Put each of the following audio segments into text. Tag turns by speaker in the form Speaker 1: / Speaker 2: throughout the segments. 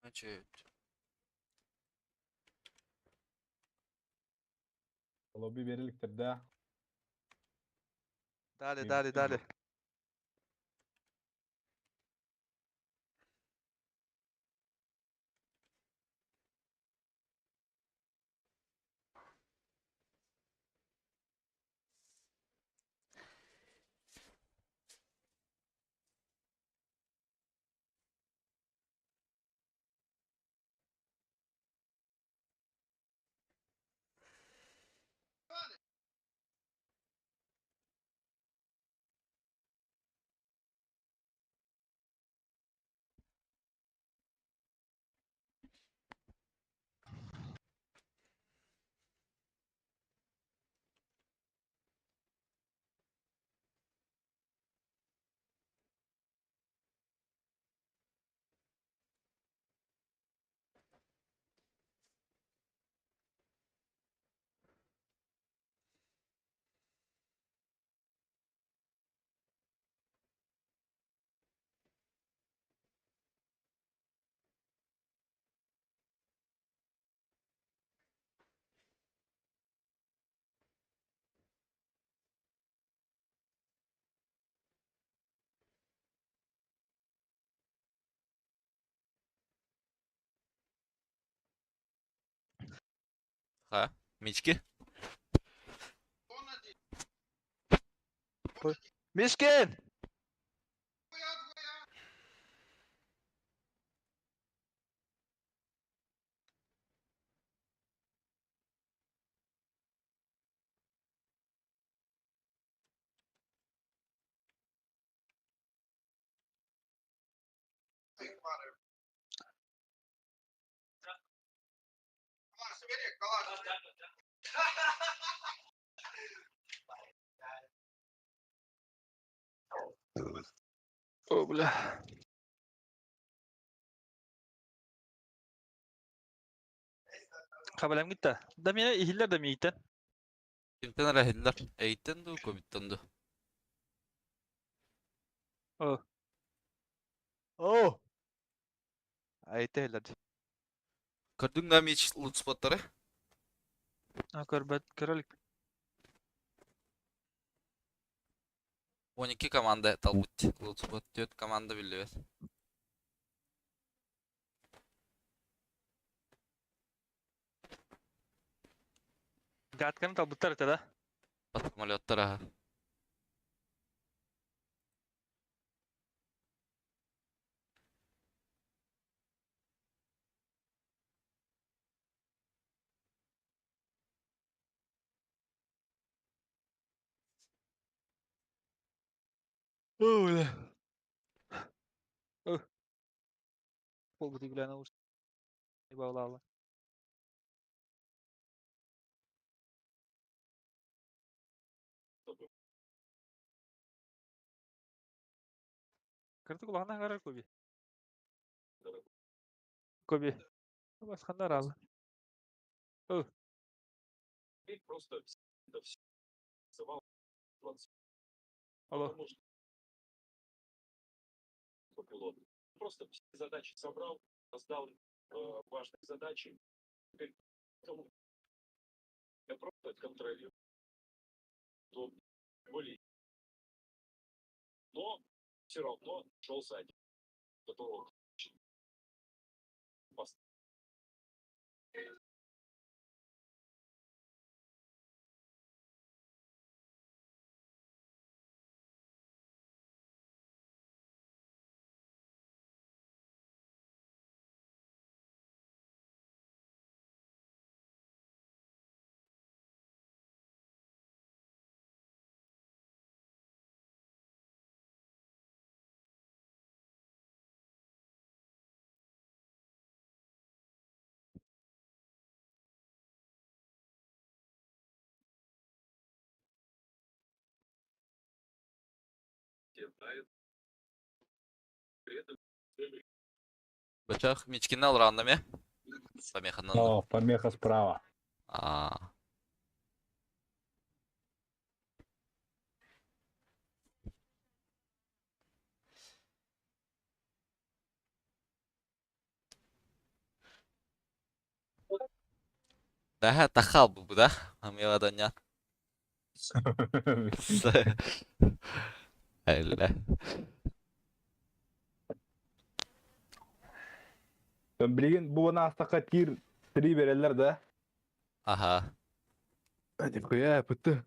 Speaker 1: Үчүгэй.
Speaker 2: Лобби бериликтер да.
Speaker 3: Далее, далее, далее.
Speaker 1: Ха, Мички?
Speaker 3: Мишкин! О, бля. Хабалам гитта. Да меня ихиллер да миитен.
Speaker 1: Кимтэн эрэ иһиллэр? Эйтэн дуу, ковидтан дуу?
Speaker 3: О. О! Айта иһиллэр.
Speaker 1: Көрдүҥ да Мич лутспоттары?
Speaker 3: А көрбөт көрөлүк.
Speaker 1: 12 команда талбыт. Лутспот 4 команда биллибэт.
Speaker 3: Гадканы талбыттар этэ да?
Speaker 1: Самолеттар аха.
Speaker 3: О, бля. О. Полбуту билэн уус. Баалаала. Кырдык улахана харар Коби. Коби. Басқандар ал. О. Алло.
Speaker 1: Бачах Мичкина алрандами? Помеханан.
Speaker 2: О, помеха справа.
Speaker 1: А. Таха тахал бу да? Амиладаня. Элле.
Speaker 2: Билигин бу аастахха тир три береллер да.
Speaker 1: Аха.
Speaker 4: Нихуя, пытты.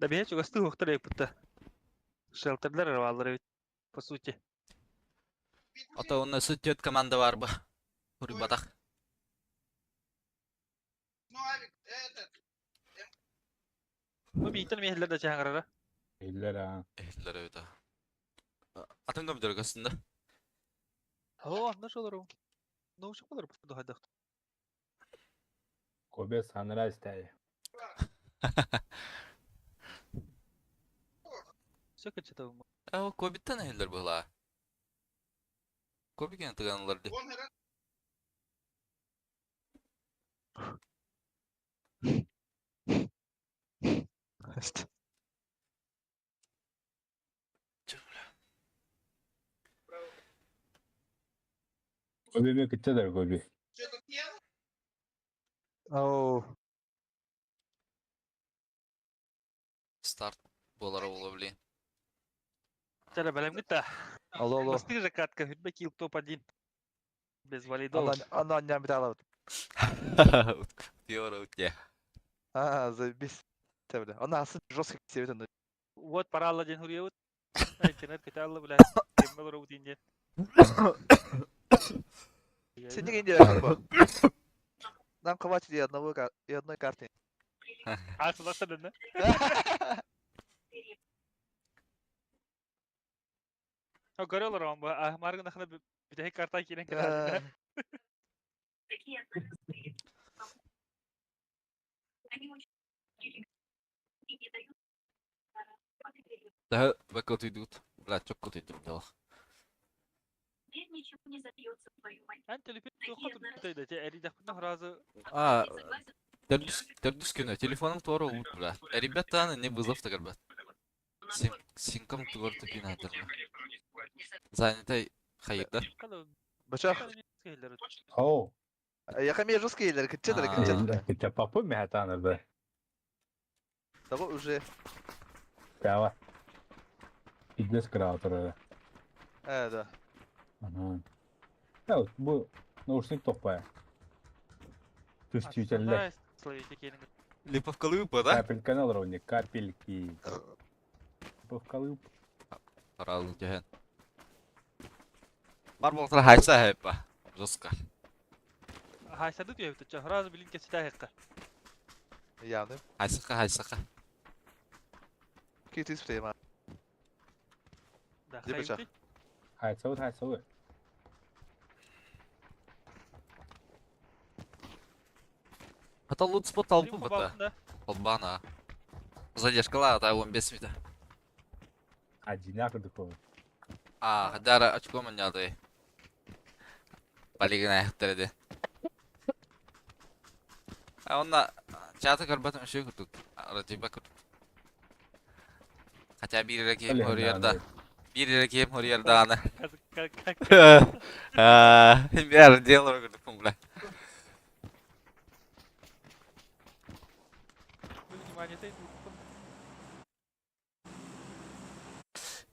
Speaker 3: Да бэйэ чугастыы уохтар эбиппит Шелтердэр эрэ бааллар эбит, по сути.
Speaker 1: Ото уонна сүт команда бар ба. Хуруйбатах.
Speaker 3: Бу биитэн миэһэллэр да чааҥырара.
Speaker 2: Иллэр аа.
Speaker 1: Эһиллэр эбит Атын компьютер көстүндэ.
Speaker 3: Оо, анна шолору. Наушник болар бу хайдах.
Speaker 2: Кобе Sunrise тәйі.
Speaker 3: Все качетовым.
Speaker 1: Э, Кобиттен эһиллэр быһылаа. Коби кene тыганылар ди.
Speaker 2: Коби ме кытчадар Коби.
Speaker 3: Оу.
Speaker 1: Старт буолара буолуо блин.
Speaker 3: Чара бэлэмҥит да.
Speaker 4: Алло, алло.
Speaker 3: Бастыыр же катка хүрбэ килл топ-1. Без валидола.
Speaker 4: Анна анньаан бүтэ
Speaker 1: Фиора утя.
Speaker 4: А, заебись. Бля. Она асы жестко себет аны.
Speaker 3: Вот паралла ден хуруйабыт. Интернет кытаалла бля. Кеммел роутин ден.
Speaker 4: Сен неге индия ба? Нам хватит и одного и одной карты.
Speaker 3: А, суластан да? А көрөлөр он бу. Маргын ахына бүтэһик карта киирэн кэлэр.
Speaker 1: Да, бэкот идут. Бля, чокко идут дела.
Speaker 3: Эн телефон туохха турбутай да, эрийдэхпинэ сразу
Speaker 1: А, төрдүс күнө телефоным туора уут, бля. Ребята, не вызов тагар Синком тугар тупин адырна. Занятай хайырда.
Speaker 4: Бачах.
Speaker 2: Оу.
Speaker 4: Яха жесткие елер, кытчадар,
Speaker 1: А.
Speaker 4: кытчадар.
Speaker 2: Кытча папы ме хатанырды.
Speaker 4: Того уже.
Speaker 2: Тава. Идлес кыраатыры.
Speaker 4: Э, да.
Speaker 2: Ага. Да, бу наушник топпая. Түстүйтеллер.
Speaker 1: Липовкалыпа, да?
Speaker 2: Капельканы алар капельки. Липовкалып.
Speaker 1: Паралын түһэн. Бар болтар хайса хайпа. Жестко.
Speaker 3: Хайсады түйөбүт, сразу билин кесите хайыкка.
Speaker 4: Явно.
Speaker 1: Хайсыха, хайсыха.
Speaker 4: Какие ты спрема?
Speaker 3: Да,
Speaker 4: Где бычах?
Speaker 3: хайбыт.
Speaker 2: Хайсабыт, хайсабыт.
Speaker 1: Хата лут спот алпы бұта. Холбана. Задержкала, ата 15 минут.
Speaker 2: Одинаково такого.
Speaker 1: А, хадара очко маняды. Полигон аяқтырды. А онна чаты көрбөтүм үшүй курдук. Радиба курдук. Хотя биир эрэ киһим хоруйар да. Биир эрэ киһим хоруйар даҕаны. Бээр дело курдукпун бля.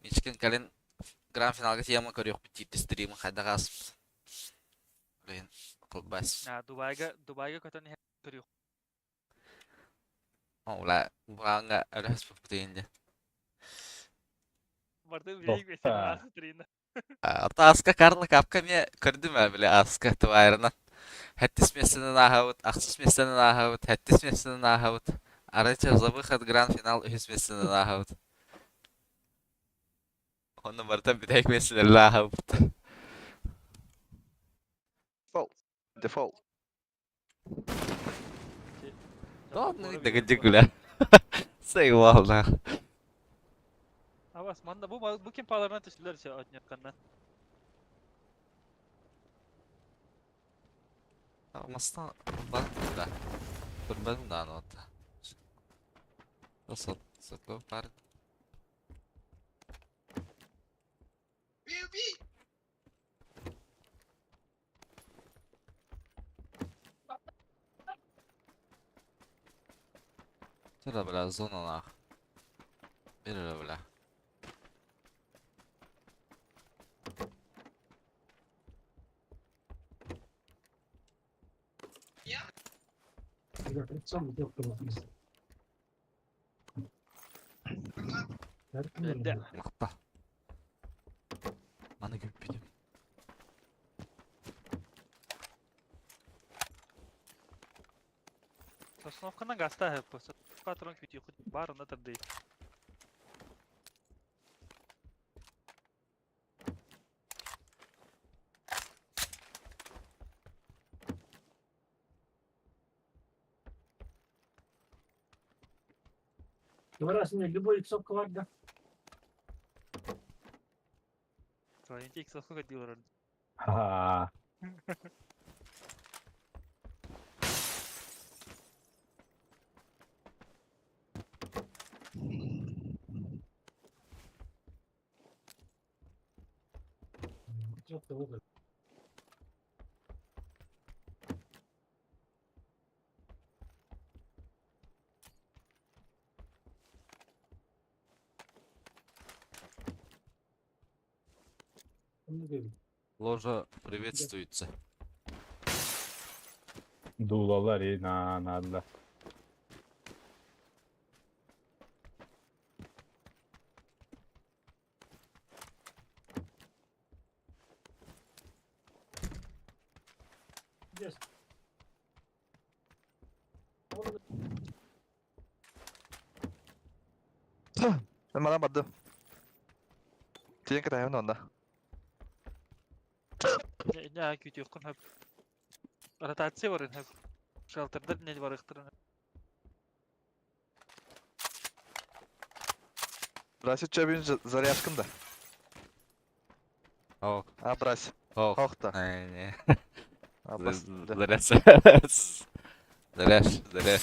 Speaker 1: Мичкин кэлин гранд финалга тиэмэ көрүөхпүт диир стримы хайдах ааспыт. Блин, кылбас.
Speaker 3: Дубайга Дубайга көтөн иһэн көрүөх.
Speaker 1: Ола, бугаҥҥа өрөспүппүт инде.
Speaker 3: Барды билиг бесен аас трина.
Speaker 1: Ата аска Карла Капка эмиэ көрдүм ээ били аска тывайрынан. Хэттис миэстэнэн ааһабыт, ахсыс миэстэнэн ааһабыт, хэттис миэстэнэн ааһабыт. Арыча за выход гранд финал үһүс миэстэнэн ааһабыт. Онно барыта бүтэһик миэстэлэрин ааһабыт.
Speaker 4: Default. Default.
Speaker 1: Да ладно, дэгдик гуля. Сайвална.
Speaker 3: Абас, манна бу бу ким паларына түстүлэр се отнетканнан.
Speaker 1: Мастан бар да. Турбадым да аны отта. Сот сотко пар. Тура бля зона нах. Бир бля. Мыкта. Маны көрбүтүм.
Speaker 3: Сосновканан гаста хэп. Патрон күтү бар онда тырды.
Speaker 5: Раз любой иксовка бар да.
Speaker 3: Твои иксовка делар.
Speaker 2: Ха-ха.
Speaker 1: Ложа приветствуется.
Speaker 2: Дуулалар и на надо.
Speaker 4: Мен барды. Тиен кытайым онда.
Speaker 3: Не күтү хэп. Ротация бар хэп. Шелтердер не бар ыктырын.
Speaker 4: Брась чөбүн зарядкым да.
Speaker 1: Ох,
Speaker 4: А, брась.
Speaker 1: ох.
Speaker 4: Хохта.
Speaker 1: Не, не.
Speaker 4: А, бас.
Speaker 1: Заряд. Заряд, заряд.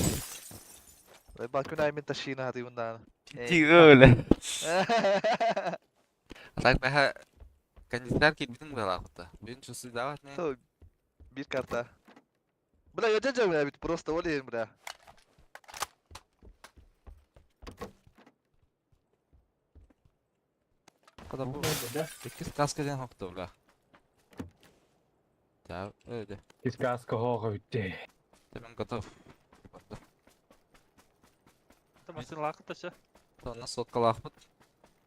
Speaker 4: Бакүн аймин ташина хати ундан.
Speaker 1: Тигөле. Так баха кондиционер килбитин буолаахта. Бүгүн чувствую давать не.
Speaker 4: То бир карта. Бля, я дядя бля, ведь просто олейм, бля.
Speaker 1: Когда бу иккис каска диэн хохто бля. Так, öyle.
Speaker 2: Кискаска хоға үтте.
Speaker 1: Мен готов.
Speaker 3: Машина лакыт таша.
Speaker 1: Онна соткалаахпыт.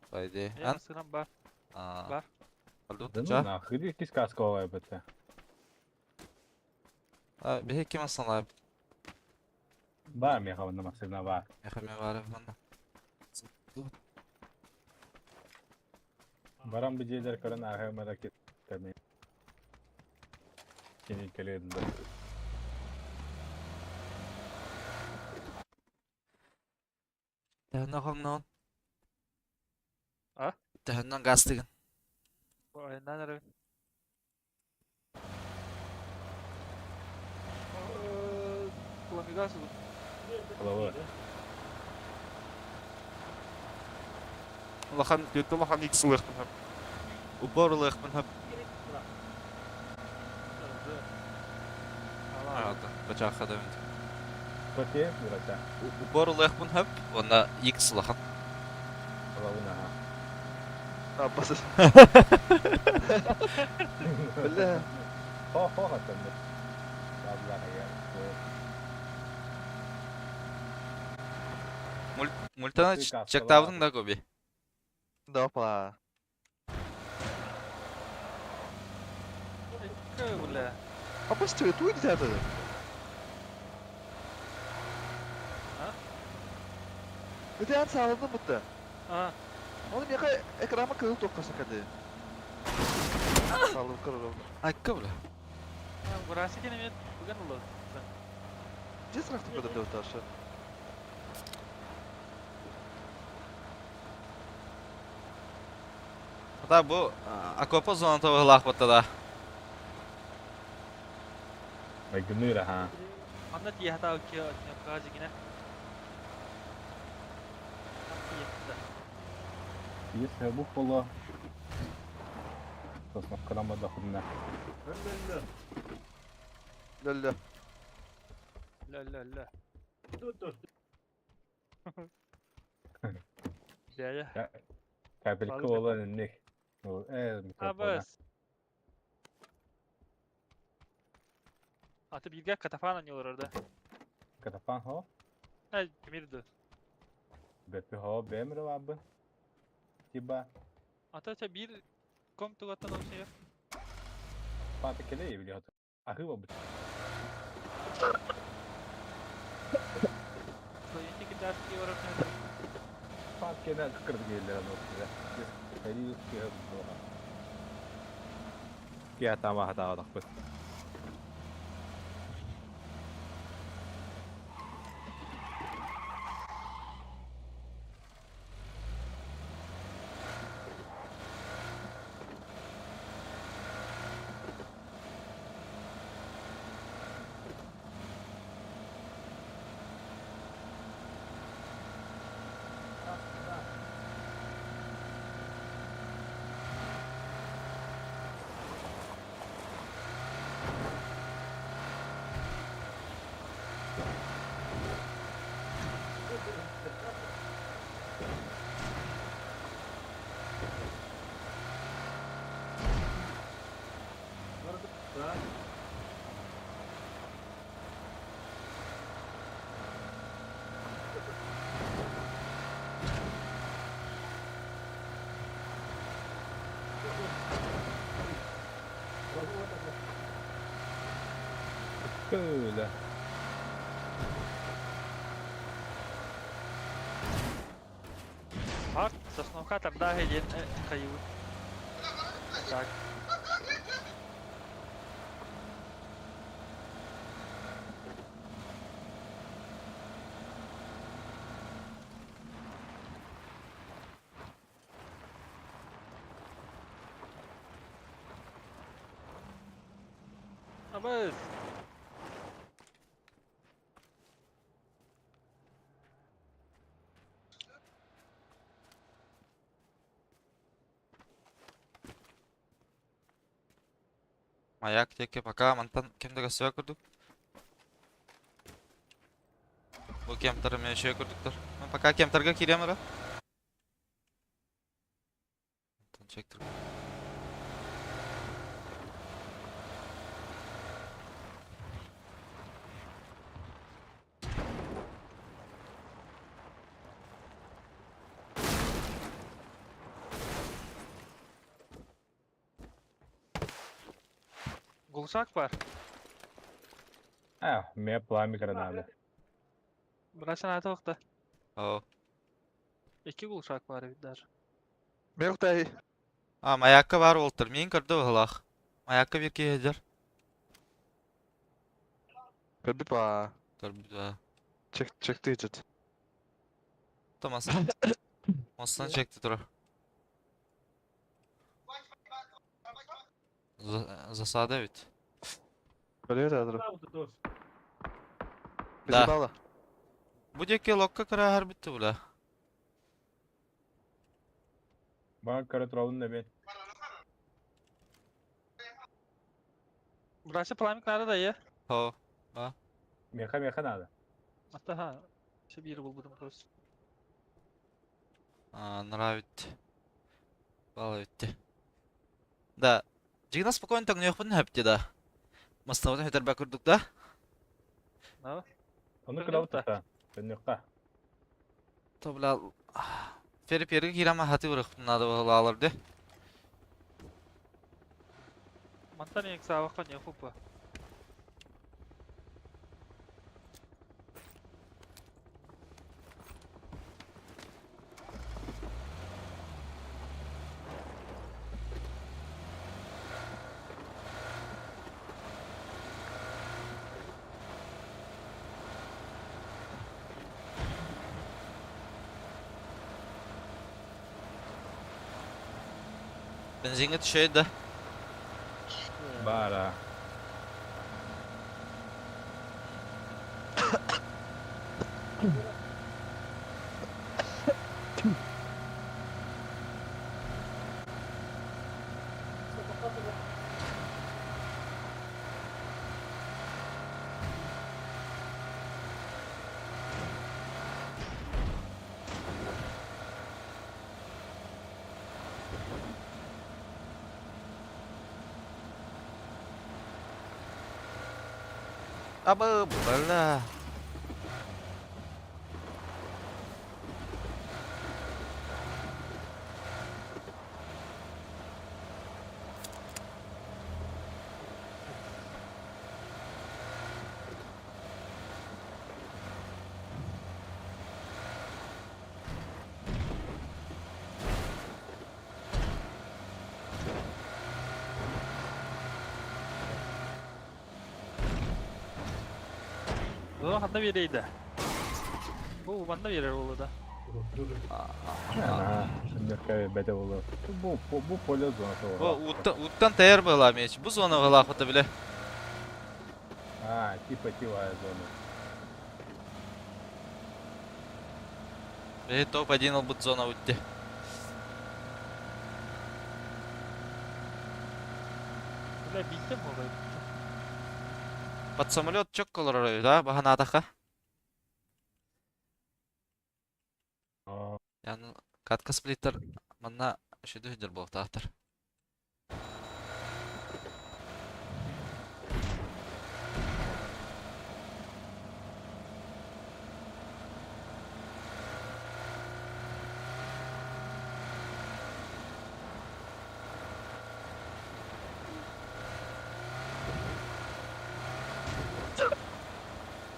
Speaker 1: По идее.
Speaker 3: Э, машина бар.
Speaker 1: Бар.
Speaker 2: Да ну нахуй, иди кискаска хоға бітті.
Speaker 1: Биһи ким асалаабыт?
Speaker 2: Баар миэхэ онно массыына баар.
Speaker 1: Миэхэ эмиэ баар манна.
Speaker 2: Баран бу дьиэлэр көрөн ааһыам эрэ кэми. Кини кэлиэн да.
Speaker 1: Төһөннөн хоҥноон?
Speaker 3: А?
Speaker 1: Төһөннөн гаастыгын?
Speaker 3: Айаннаан эрэбин. Пламегаз
Speaker 2: Холобур.
Speaker 1: Улахан, түөрт улахан икс ылыахпын сөп. Упор ылыахпын сөп. Аата, бачаахха да эбит.
Speaker 2: Коте, бырата.
Speaker 1: Упор ылыахпын сөп уонна икс улахан.
Speaker 2: Холобун аха.
Speaker 4: Аббасы. Бля.
Speaker 2: Хо-хо хатанды. Баблаҕайа.
Speaker 1: Мультаны чектаабытыҥ да Гоби?
Speaker 4: Да, опа.
Speaker 3: Бля.
Speaker 4: А пусть туй где-то.
Speaker 3: А?
Speaker 4: Ити ан саалынным бутта.
Speaker 3: А,
Speaker 4: Оны миэхэ экрама кыыл туохха кэлли. Саалым кырылым.
Speaker 1: Айка бля.
Speaker 3: Бурасы кene бүгін ұлы.
Speaker 4: Дьэ сырахтым көтөрдө ташы.
Speaker 1: Хата бу окопа зоната быһылаах батта да.
Speaker 2: Майгыныыр аха.
Speaker 3: Манна тиийэ хатаа киһи дьигинэ. Тиийэ.
Speaker 2: Есть бух боло. Сосновкадан бадахунна.
Speaker 4: Лөллө.
Speaker 3: Лө-лө-лө. Дядя.
Speaker 2: Капелька болан инник. Микрофона.
Speaker 3: Абыс. Аты бииргэ катафан анньылар да.
Speaker 2: Катафан хо?
Speaker 3: Ай, кимирді.
Speaker 2: Бэппи хо бэмре бабы. Тиба.
Speaker 3: Ата ча биир ком тугаттан олсуйар.
Speaker 2: Пата келе били хото. Ахы бабы.
Speaker 3: Союнти китарский барып.
Speaker 2: Пат кене кырды келер аны окуя. Хәри кеһ була. Кия тама хата адакпыт. Көлө.
Speaker 3: Арт сосновка тарда хеден хайы. Так. Абыз.
Speaker 1: Маяк диэки пока мантан ким да көстүбэт курдук. Бу кемтар эмиэ үчүгэй курдуктар. Пока кемтарга киириэм эрэ. Онтон чектир.
Speaker 3: Гулшак бар.
Speaker 2: А, ме пламя гранада.
Speaker 3: Брашан ата вакта.
Speaker 1: О.
Speaker 3: Икки глушак бар бит даже.
Speaker 4: Мелтай.
Speaker 1: А, маякка бар болтыр. Мен көрді бұғылақ. Маякка bir кейдер.
Speaker 4: Көрбүт ба.
Speaker 1: Көрбүт ба.
Speaker 4: Чек чекти ичет.
Speaker 1: Томас. Мостан чекти тура. Засада ведь.
Speaker 4: Билет адыр.
Speaker 1: Да.
Speaker 4: Бала.
Speaker 1: Bu деке локка кыра хар битти була.
Speaker 2: Баҕа кара турабын да мен.
Speaker 3: Браша пламик надо да е.
Speaker 1: Хо.
Speaker 2: Меха меха надо.
Speaker 3: Ата ха. Ще бир булбудум просто.
Speaker 1: А, нравит. Бала битти. Да. Жигна спокойно так не хпын хапти да. Мастаудан хетер бакырдык да.
Speaker 3: На.
Speaker 2: Ону
Speaker 3: Көннүк
Speaker 2: кылабыт
Speaker 3: да.
Speaker 2: та. Көннүкка.
Speaker 1: То бля. Фери пери кирама хаты урых надо было аларды.
Speaker 3: Мантан ек савакка не хупа.
Speaker 1: Бензинге түшөйді да.
Speaker 2: Бара.
Speaker 1: Абы бля.
Speaker 3: Зона ханна берейді. Бу манна берер болду да.
Speaker 2: Аа, Көннүкка бәдә болар. Бу бу бу поле зоната
Speaker 1: Бу
Speaker 2: болар.
Speaker 1: уттан таяр была меч. Бу зона была хота бля.
Speaker 2: А, типа тилая зона.
Speaker 1: Бе топ-1 ол бут зона утти.
Speaker 3: Бля биттем олай.
Speaker 1: Под самолет чок колор да, баханатаха.
Speaker 2: Аа,
Speaker 1: Yani katka splitter манна шүдү хүдүр болтаатыр.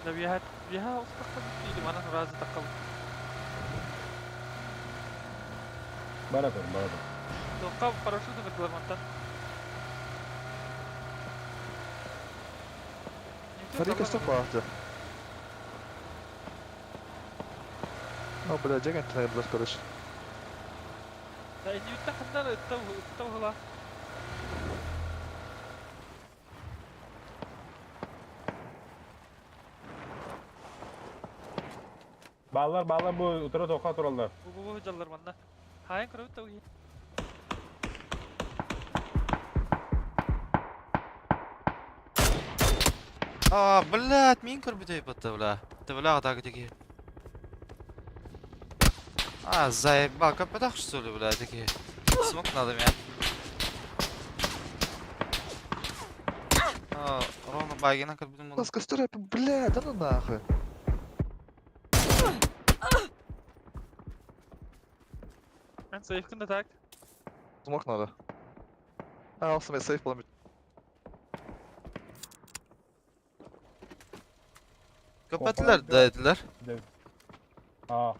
Speaker 3: Бля бияха бияха устакка бит манан разы таккал.
Speaker 2: бара тур, бара тур.
Speaker 3: Тоққа парашюты кырдылар мантан.
Speaker 4: Фарика стоп баахты. О, бля, жеген тнайдылар, короче.
Speaker 3: Да иньютта ханнар ыттау хула.
Speaker 2: Баллар, баллар бу утура тоққа тураллар.
Speaker 3: Бу бу бу жаллар манна. Хайын көрөбүт тау.
Speaker 1: А, блядь, мин көрбүтей батты, бля. Ты бля, так такие. А, заебал, как подах что ли, бля, такие. Смок надо меня. А, ровно багина как бы
Speaker 4: Ласка, стой, бля, да ну нахуй.
Speaker 3: Мен сейфкин да так.
Speaker 4: Смок надо. А, алсам мен сейф боламын.
Speaker 1: Көппөтүлэр да этилэр.
Speaker 2: Аа.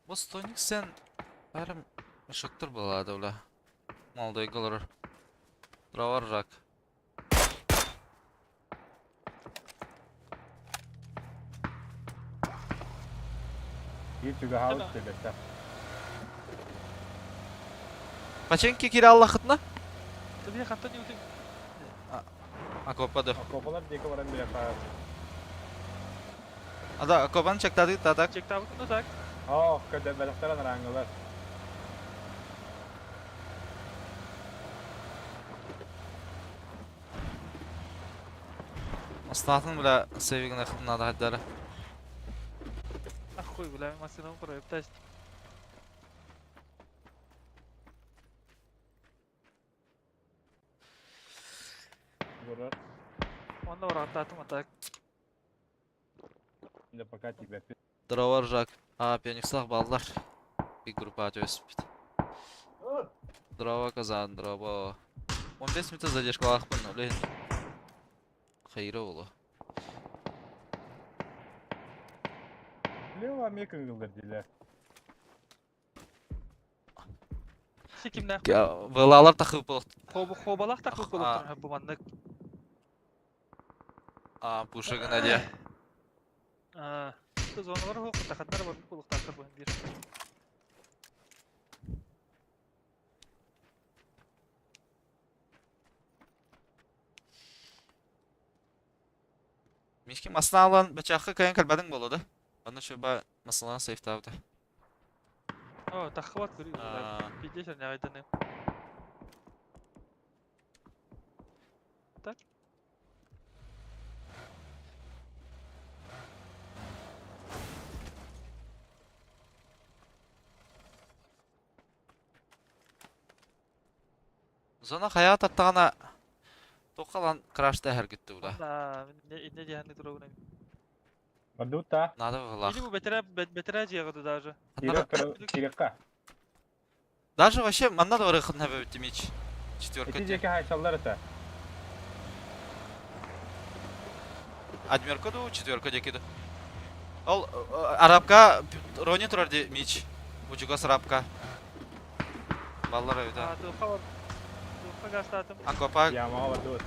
Speaker 1: Бу Стоник сен бәрі мешоктор болады бля. Молодой олорор. Травар рак.
Speaker 2: Биир чугаһаабыт диэбэттэх.
Speaker 1: Паченки кире аллахытна?
Speaker 3: Тебе хантан не утым.
Speaker 1: Акопа да.
Speaker 2: Окопалар диэки баран биэхэ.
Speaker 1: Ада окопаны чектады татак.
Speaker 3: Чектабыт, ну так.
Speaker 2: Оо, көрдөрбөтөхтөр анарааҥҥылар.
Speaker 1: Астаатын бля сейвигин ахытына да хаддара.
Speaker 3: Ахуй, бля, машинам проептасть.
Speaker 2: Бурар.
Speaker 3: Онно бараттаатым, а так.
Speaker 2: Да пока тебя.
Speaker 1: Дровар жак. А, пиониксах баллар. Bir группа өспүт. Дрова казан, дрова. 15 минут задержкалаахпын, үлэһин. Хайра олу.
Speaker 2: Лева эмиэ кыҥыллар диилэр.
Speaker 3: Сикимнээх.
Speaker 1: Вылалар тахып бол.
Speaker 3: Хобалах тахып болуктар бу маннык.
Speaker 1: А, пуша гына дия.
Speaker 3: Аа, зоналар хоқ, тахаттар бар болуктар бу бир.
Speaker 1: Мишки масына алан бачаққа кайын калбадың болады. Аны шөба масына сейфтабды.
Speaker 3: О, тахыбат көрү. Пиздец, не айданы. Так.
Speaker 1: Зона хаят аттағана тоқалан крашта әргітті бұла.
Speaker 3: Да, не диһанны турабын.
Speaker 2: Бардута.
Speaker 1: Надо вылах.
Speaker 3: Или бу бетере бетере жыгыды даже.
Speaker 2: Кирекка.
Speaker 1: Даже вообще манна да барыхын хәбә бит Четверка.
Speaker 2: Эти диэки хайсаллар это.
Speaker 1: Адмерка ду, четверка декиді. Ол арабка Рони турар ди мич. Бучугас арабка. Баллар өйдө.
Speaker 3: А, туха бар. Туха гастатым.
Speaker 1: Акопа.
Speaker 2: Ямаға бардут.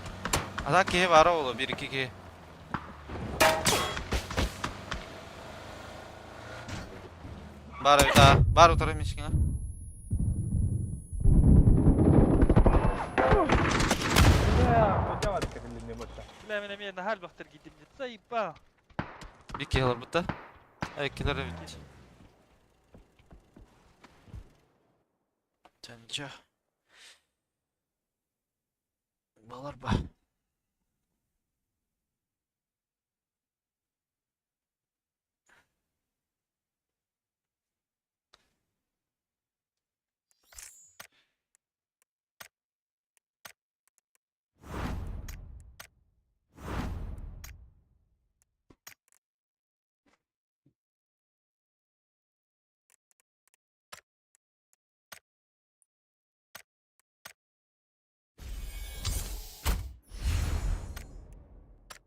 Speaker 1: Ада ке бар олу, бир iki ке. Бар өйдө. Бар утары мичкине.
Speaker 3: Бля, мен эме нахал бахтар кидим. Заеба.
Speaker 1: Bir ке алар бутта. Экилер бит. Тенча. Балар ба.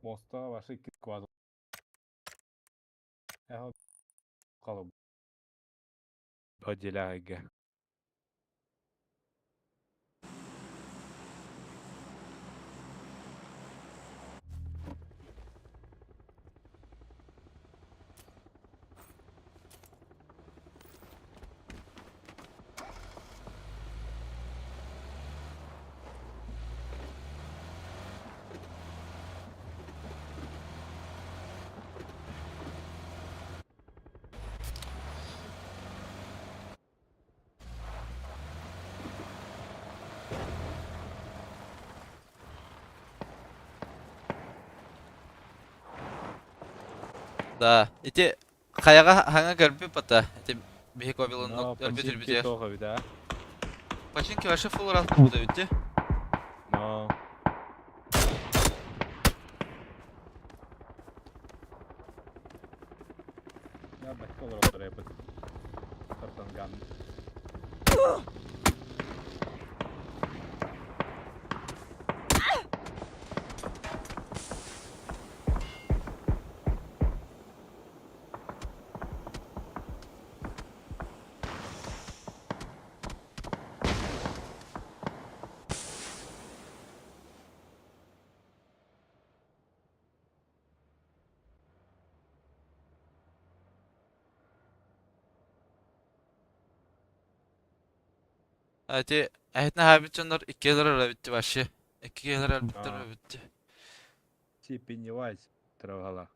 Speaker 2: Моста ваши квазл. Эхо қалып. Отделяйга.
Speaker 1: Да. Ити хаяга хаңа көрбү пата. Ити биһи кобилын өрбү түрбүтэ.
Speaker 2: Тоға да.
Speaker 1: Починки вообще фулл раз буду битти.
Speaker 2: Но. Я бачка олорор эпит. Тартанган.
Speaker 1: Ити эһитин аһаабыт дьоннор иккиэлэр өлөбүттү вообще. Иккиэлэр өлбүттэр
Speaker 2: Аа.
Speaker 1: өлөбүттү.
Speaker 2: Си Пеннивайз травала.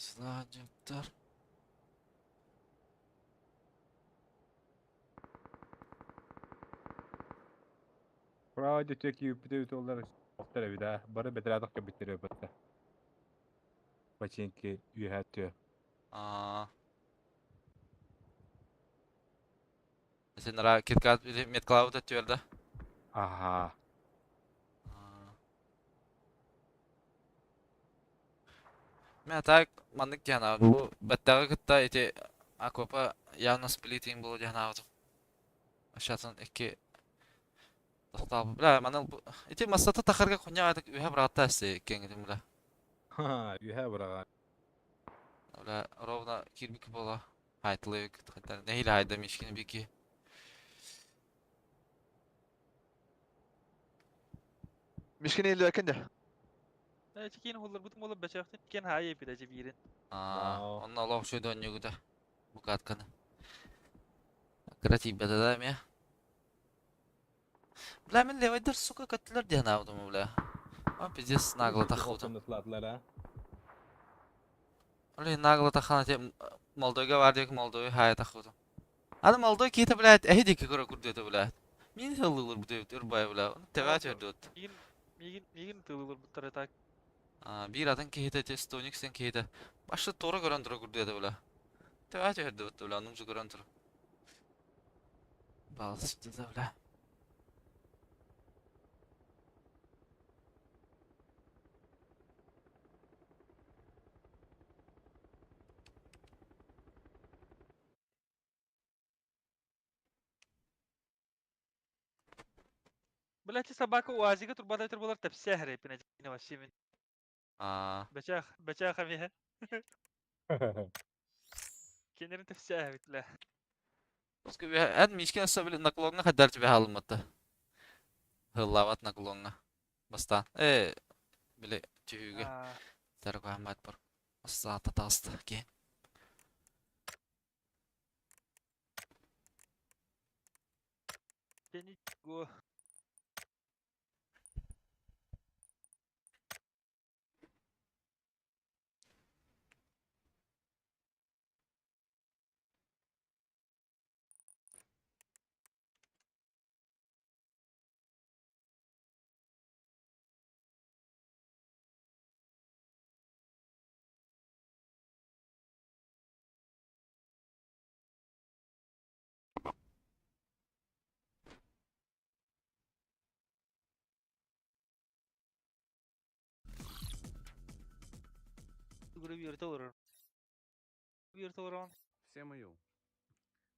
Speaker 1: Сладжыттар.
Speaker 2: Право дьэ киирбит оллар охтор эбит аа. Бары бэтэрээтэх кэбиттэр эбит. Починки үөһээ түө.
Speaker 1: Аа. Сен ра киткат или медклауд өттүөр да?
Speaker 2: Аха.
Speaker 1: Мен так маннык диэн аабытым. Бу баттаҕы кытта ити окопа явно сплитинг буолуо диэн аабытым. Ащатын икки тохтообут. Бля, маны ити массата тахарга хуйня атык үһэ быраҕатта эссе киэҥитим бля.
Speaker 2: Ха, үөһээ быраҕа.
Speaker 1: Бля, ровно кирбик буола. Хайтылык, нэһиилэ хайда мишкини бики.
Speaker 4: Мишкини иллэкин де.
Speaker 3: Чекин hulларбытым буолар бэчэхтин кен хаайы эпит биирин.
Speaker 1: Аа, онно олох үчүгэй оонньуугута. Букатканы. Кыра тиийбэтэ да эмиэ. Бля, мин левайдар, сука, көттүлэр диэн аабытым, бля. Он пиздец нагло таххыбытым. Блин, нагло таххан эти Молдойга бар диэки Молдой хаайа таххыбытым. Аны Молдой киһитэ, блядь, эһи диэки көрө курдуйта, блядь. Мин сыллыылар бутуйбут ырбай, бля. Тэбээ чөрдүөт.
Speaker 3: Миигин миигин миигин тыылыылар так.
Speaker 1: Биир атын киһитэ ити Стоник сен киһитэ. Башы туора көрөн тура курдуйта, бля. Тэбээ чөрдүөт, бля, нумсу көрөн тура. Балсыда, бля.
Speaker 3: Блять, собака УАЗига турбата турбалар тэпсэ хэрэ пина вообще мин.
Speaker 1: Аа.
Speaker 3: Бэчэх бэчэх амиһэ. Кенерин тэпсэ бит бля.
Speaker 1: Эн мишкин өссө били наклоҥҥа хайдар түбэ хаалыммыта. Һыллаабат наклоҥҥа. Бастаан. Э, били түһүүгэ. Таргаммат бар. Саата таҕыста киһи.
Speaker 3: Го.
Speaker 6: Всем йоу.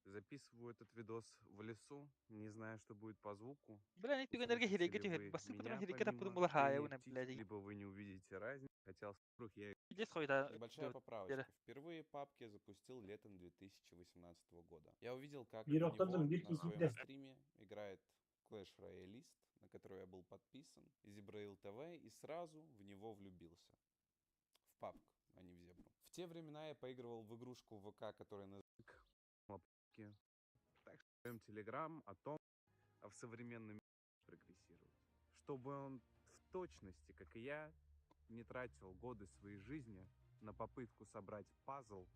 Speaker 6: Записываю этот видос в лесу, не знаю, что будет по звуку.
Speaker 3: Бля, не түгэннэргэ
Speaker 6: Услышите
Speaker 3: хирэйгэ
Speaker 6: ли
Speaker 3: түһэр.
Speaker 6: вы
Speaker 3: Бастык
Speaker 6: меня
Speaker 3: потом хирэйгэ таппытым
Speaker 6: помимо
Speaker 3: булар хаайа
Speaker 6: пения
Speaker 3: уна,
Speaker 6: птиц,
Speaker 3: блядь.
Speaker 6: либо вы не увидите разницу. Хотя вдруг я
Speaker 3: Пиздец хуйта.
Speaker 7: Небольшая поправочка. Впервые PUBG я запустил летом 2018 года. Я увидел, как
Speaker 5: Биир
Speaker 7: в
Speaker 5: охтон
Speaker 7: него
Speaker 5: биир
Speaker 7: на
Speaker 5: киһи
Speaker 7: своем
Speaker 5: киирдэ.
Speaker 7: стриме играет Clash Royalist, на который я был подписан, Зибраил ТВ, и сразу в него влюбился. В PUBG, а не в Зебру. В те времена я поигрывал в игрушку в ВК, которая называлась
Speaker 6: Так что в Телеграм о том, а в современном мире прогрессировать. Чтобы он в точности, как и я, не тратил годы своей жизни на попытку собрать пазл.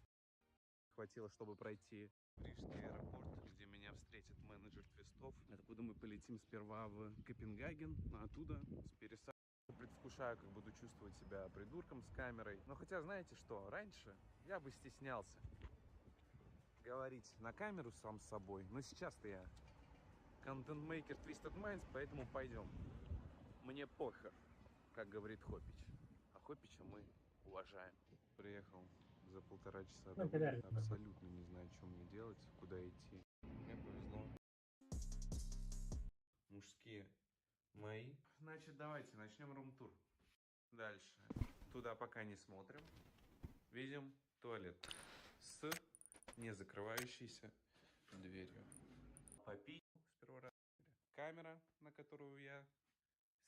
Speaker 6: Хватило, чтобы пройти в Рижский аэропорт, где меня встретит менеджер Твистов. Откуда мы полетим сперва в Копенгаген, а оттуда с пересадкой. Предвкушаю, как буду чувствовать себя придурком с камерой. Но хотя, знаете что, раньше я бы стеснялся говорить на камеру сам с собой, но сейчас-то я контент-мейкер Twisted Minds, поэтому пойдем. Мне похер, как говорит Хопич. А Хопича мы уважаем. Приехал за полтора часа
Speaker 5: Ну,
Speaker 6: до
Speaker 5: куда
Speaker 6: вылета,
Speaker 5: это?
Speaker 6: абсолютно не знаю, что мне делать, куда идти. Мне повезло. Мужские мои. Значит, давайте начнем рум-тур. Дальше. Туда пока не смотрим. Видим туалет с не закрывающейся дверью. Попить сперва раз. Камера, на которую я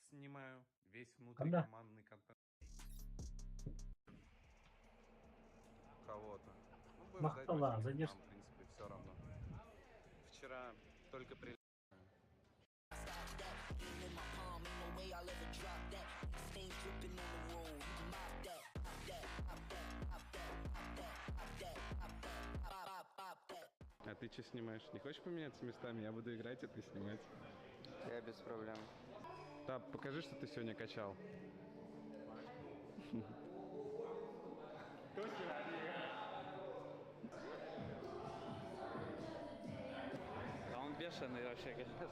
Speaker 6: снимаю весь
Speaker 5: Когда?
Speaker 6: внутрикомандный контент. кого-то. Ну, будем ждать
Speaker 5: Махтала,
Speaker 6: противника,
Speaker 5: задержка.
Speaker 6: нам, в принципе, все равно. Вчера только при... А ты что снимаешь? Не хочешь поменяться местами? Я буду играть, а ты снимать.
Speaker 8: Я без проблем.
Speaker 6: Да, покажи, что ты сегодня качал.
Speaker 8: Да он бешеный вообще, конечно.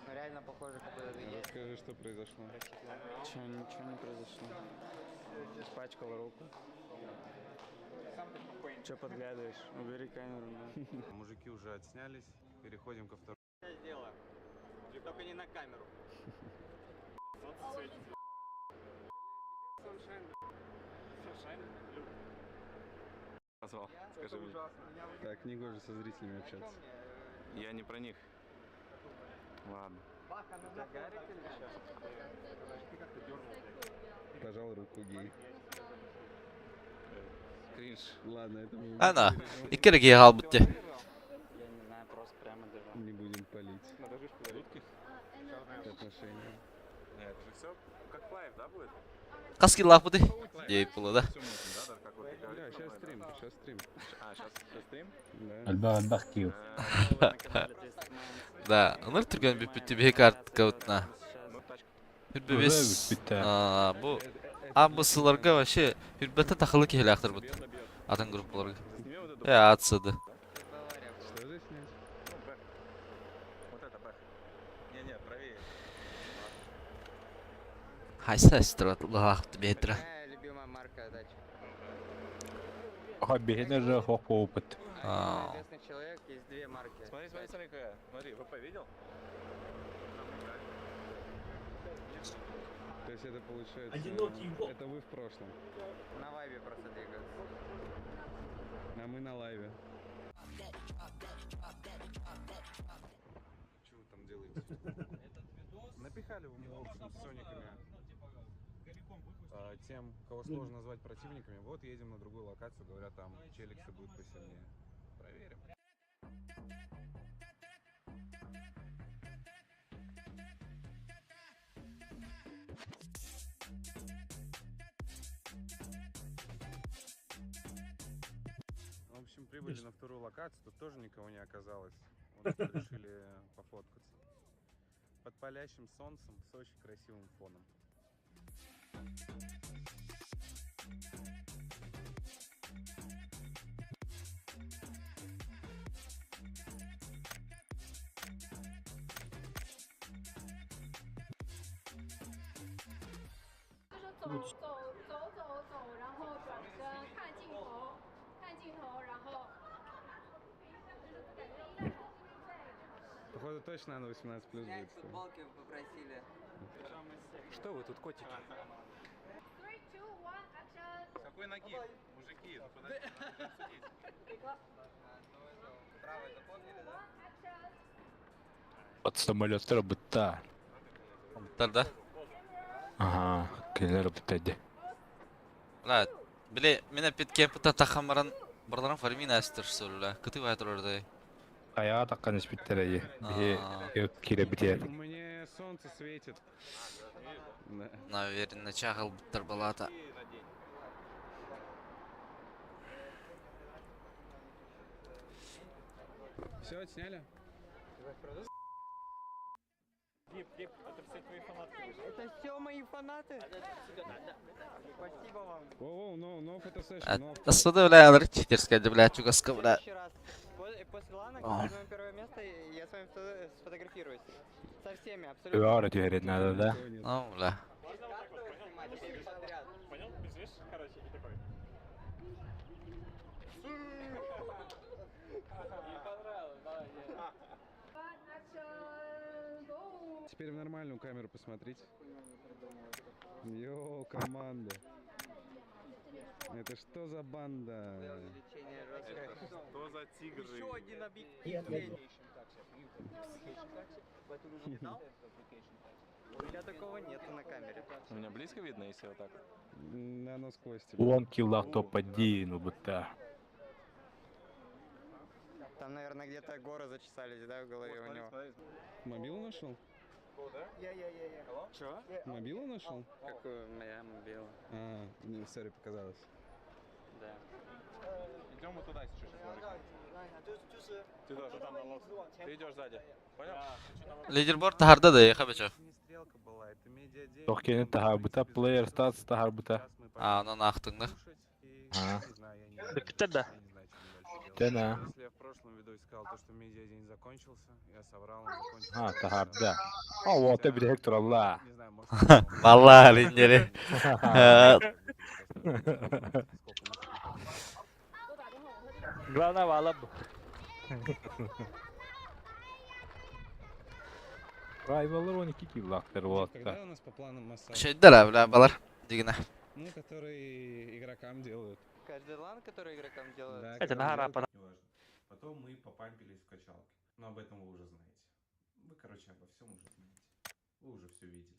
Speaker 8: Ну реально похоже, как будто ты есть.
Speaker 6: Расскажи, что произошло.
Speaker 8: Че, ничего не произошло. Испачкал руку. Че подглядываешь? Убери камеру. на.
Speaker 6: Мужики уже отснялись. Переходим ко второму.
Speaker 8: Сделаю. Только не на камеру.
Speaker 7: Назвал, скажи мне.
Speaker 6: Так, не гоже со зрителями общаться.
Speaker 7: Я не про них. Ладно.
Speaker 6: Пожал руку гей.
Speaker 7: Кринж.
Speaker 6: Ладно, это мы
Speaker 1: Ана, иккерге хаалбыт
Speaker 8: Я не знаю, просто прямо держал.
Speaker 6: не будем палить отношения.
Speaker 7: Нет, это же все как live, да, будет?
Speaker 1: Хас киллаахпытый? Диэбит буолла да.
Speaker 7: Всё мутим, да, Дар, как вот ты
Speaker 6: Бля,
Speaker 7: говоришь,
Speaker 6: сейчас стрим, сейчас стрим.
Speaker 7: А, сейчас стрим?
Speaker 6: Да.
Speaker 2: Элбэх элбэх киил.
Speaker 1: Да, ыныр түргэн бүппүт биһи карткабытна. Хүрбэбес.
Speaker 2: Бүттэ.
Speaker 1: Аа, бу абысыларга вообще хүрбэтэ тахылы киһилээхтэр бут. Атын группаларга.
Speaker 7: Сними вот эту.
Speaker 1: Э, атсыды.
Speaker 6: Что же снять?
Speaker 7: Ну, бэх. Вот это бэх. Не-не, правее.
Speaker 1: Хайса эстер лаахты бетра.
Speaker 8: Какая любимая марка тачек?
Speaker 2: Аха биһиэнэ же суох буолбут.
Speaker 1: А.
Speaker 8: Известный человек, есть две марки.
Speaker 7: Смотри, смотри, смотри, какая. Смотри, ВП видел?
Speaker 6: То есть это получается...
Speaker 5: Одинокий волк.
Speaker 6: Это вы в прошлом,
Speaker 8: На вайбе просто двигаются.
Speaker 6: а мы на лайве. Что вы там делаете? Напихали вы, в общем, с сониками тем, кого сложно назвать противниками. Вот едем на другую локацию, говорят, там челиксы будут посильнее. Проверим. В общем, прибыли на вторую локацию, тут тоже никого не оказалось. Вот тут решили пофоткаться. Под палящим солнцем с очень красивым фоном.
Speaker 9: 就是走走走走走，然后转身看镜头，看镜头，然后就是感觉
Speaker 6: Походу точно на 18 плюс
Speaker 8: Снять
Speaker 6: будет.
Speaker 8: футболки попросили.
Speaker 7: Что вы тут, котики?
Speaker 9: Three, two, one, action！
Speaker 7: С какой ноги? Мужики, ну подожди, надо обсудить.
Speaker 8: Правый запомнили, да?
Speaker 9: One, action！
Speaker 2: От самолеттара бытта.
Speaker 1: Тар да.
Speaker 2: Аха, кинилэр бытта дии.
Speaker 1: Ла, биле мен пит кемпта тахамаран барларан фармин астер солла. Кыты бай турар
Speaker 2: Айаҕа таххан испиттэрэ дии. Биһи
Speaker 1: Аа,
Speaker 2: киирэбитигэр.
Speaker 6: Мне солнце светит. Да.
Speaker 1: Наверное, чахал буттар балата.
Speaker 6: Все, отсняли?
Speaker 8: Это все мои фанаты? Спасибо вам.
Speaker 6: Воу-воу, no, no фотосессион, no.
Speaker 1: Асуда, бля, алар читерская, бля, чугаска,
Speaker 8: В
Speaker 1: бля.
Speaker 8: следующий раз, после лана,
Speaker 1: А.
Speaker 8: когда возьмем первое место, я с вами сфотографируюсь. Со всеми, абсолютно.
Speaker 2: Ыара түһэрин наада да.
Speaker 6: Никого нет.
Speaker 1: Ну, бля.
Speaker 8: Каждого снимать, всех подряд.
Speaker 3: Понял? Бежишь, короче, и такой.
Speaker 9: One, action, go！
Speaker 6: Теперь в нормальную камеру посмотрите. Йоу, команда. Это что за банда?
Speaker 8: Увеличение жесткое.
Speaker 7: Что за тигры?
Speaker 8: Еще один объект.
Speaker 5: Нет, нет.
Speaker 8: У меня такого нету на камере.
Speaker 7: У меня близко видно, если вот так? Наверное, сквозь тебя.
Speaker 2: 10 киллах топ-1 убытта.
Speaker 8: Там, наверное, где-то горы зачесались, да, в голове у него.
Speaker 7: Мобилу нашел?
Speaker 8: Чего?
Speaker 7: Мобилу нашел?
Speaker 8: Какую моя мобила?
Speaker 7: А, не, сори, показалось.
Speaker 8: Да.
Speaker 6: Идем вот туда сейчас. Ты тоже там на лодке. Ты идешь сзади. Понял?
Speaker 1: Лидерборд таһарда да хабыча.
Speaker 6: Не стрелка была, это медиа 9.
Speaker 2: Тох кени таһарбыта, player stats таһарбыта.
Speaker 1: А, онон аахтыҥнар.
Speaker 2: А.
Speaker 6: Не знаю, я не знаю.
Speaker 3: Бүттэр да.
Speaker 6: Я не знаю, что мне дальше делать.
Speaker 2: Тена.
Speaker 6: Если я в прошлом видосе сказал то, что медиа день закончился, я соврал, он закончился.
Speaker 2: А, таһарда. А, вот это директор Аллах.
Speaker 6: Не знаю, может...
Speaker 1: Валла линдери.
Speaker 3: Главное вала бу.
Speaker 2: Rivallar 12 киллахтар
Speaker 7: Когда
Speaker 2: буолта.
Speaker 7: у нас по планам массаж?
Speaker 1: Шөйдер бля балар. Дигина.
Speaker 7: Ну, который игрокам делают.
Speaker 8: Каждый лан, который игрокам делают.
Speaker 7: Да,
Speaker 3: Это
Speaker 7: который
Speaker 3: на
Speaker 7: делают,
Speaker 3: пора.
Speaker 6: Неважно. Потом мы попампились в качалке. Но об этом вы уже знаете. Вы, короче, обо всем уже знаете. Вы уже все видели.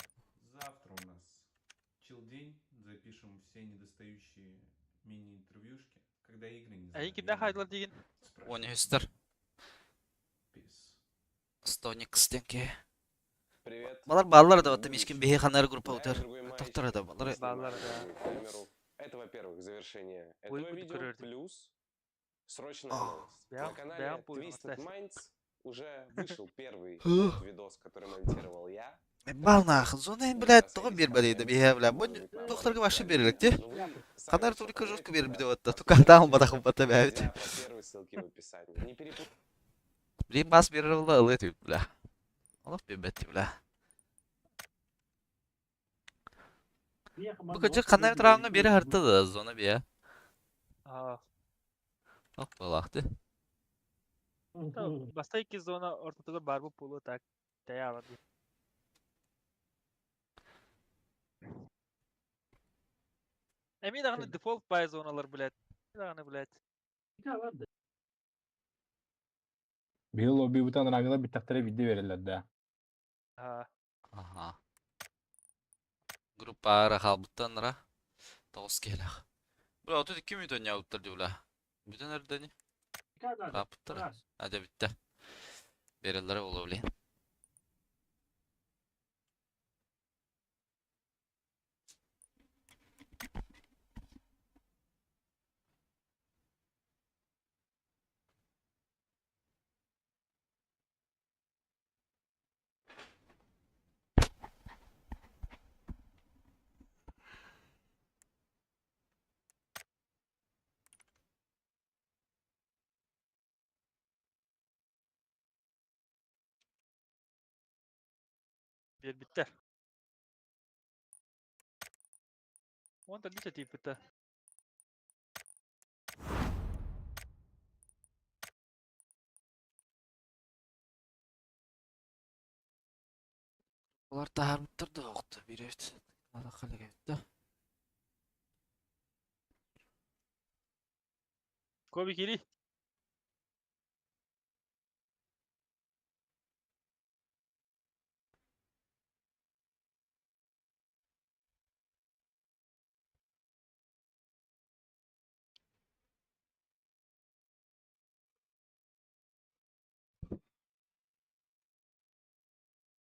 Speaker 6: Завтра у нас чил день. Запишем все недостающие мини-интервьюшки. Когда игры не
Speaker 3: Эйин кимден хайдылар дигин.
Speaker 1: Он үстер.
Speaker 6: Peace.
Speaker 1: Стоникс денке.
Speaker 7: Привет.
Speaker 1: Балар баллар да вот мишкин бихи ханар группа
Speaker 7: Да,
Speaker 1: утар.
Speaker 7: другой маечки.
Speaker 1: Тохтор да балар.
Speaker 3: Баллар, да.
Speaker 7: Камеру. Это, во-первых, завершение
Speaker 3: Ой,
Speaker 7: этого
Speaker 3: буду
Speaker 7: видео,
Speaker 3: көрердим.
Speaker 7: плюс срочная
Speaker 1: Ох.
Speaker 7: новость. На
Speaker 3: Бям-
Speaker 7: канале
Speaker 3: бям буйно,
Speaker 7: Twisted
Speaker 3: кстати.
Speaker 7: Minds уже вышел первый
Speaker 1: Ух.
Speaker 7: видос, который монтировал я.
Speaker 1: Балнах, зона, блядь, того бир бери да бихи бля. Бу тохторга башы берилик ти.
Speaker 7: Ну, вы сами
Speaker 1: Ханар
Speaker 7: всё
Speaker 1: только жестко
Speaker 7: поймете,
Speaker 1: бер
Speaker 7: да,
Speaker 1: биде отта.
Speaker 7: подписывайтесь,
Speaker 1: Тукатан батах бата бәбит.
Speaker 7: друзья, по первой ссылке в описании. Не перепутайте.
Speaker 1: Блин бас берер була ылы тип бля. Алып бебет бля. Бу кычы канай траңы бери харты да зона бия.
Speaker 3: Аа.
Speaker 1: Ок балахты.
Speaker 3: Баста ики зона ортотугар бар бу пулу так. Тая ди. Эми дагы дефолт бай зоналар, блядь. Дагы, блядь.
Speaker 2: Биһи лобби бутан рангыла биттахтара бидде берелер да.
Speaker 3: Аа.
Speaker 1: Аха. Группа ара халбыттан ра. Тоғыз келах. Бля, 32 минут ойнабыттар ди бля. Бүтін әрдені. Рапыттар. Hadi bitti. Берелер болу блин.
Speaker 3: Bir bitti. Онда ниче тип битте.
Speaker 1: Олар тахармыттар да оқты. Bir evet. Ада қалеге бітті.
Speaker 3: Коби кири.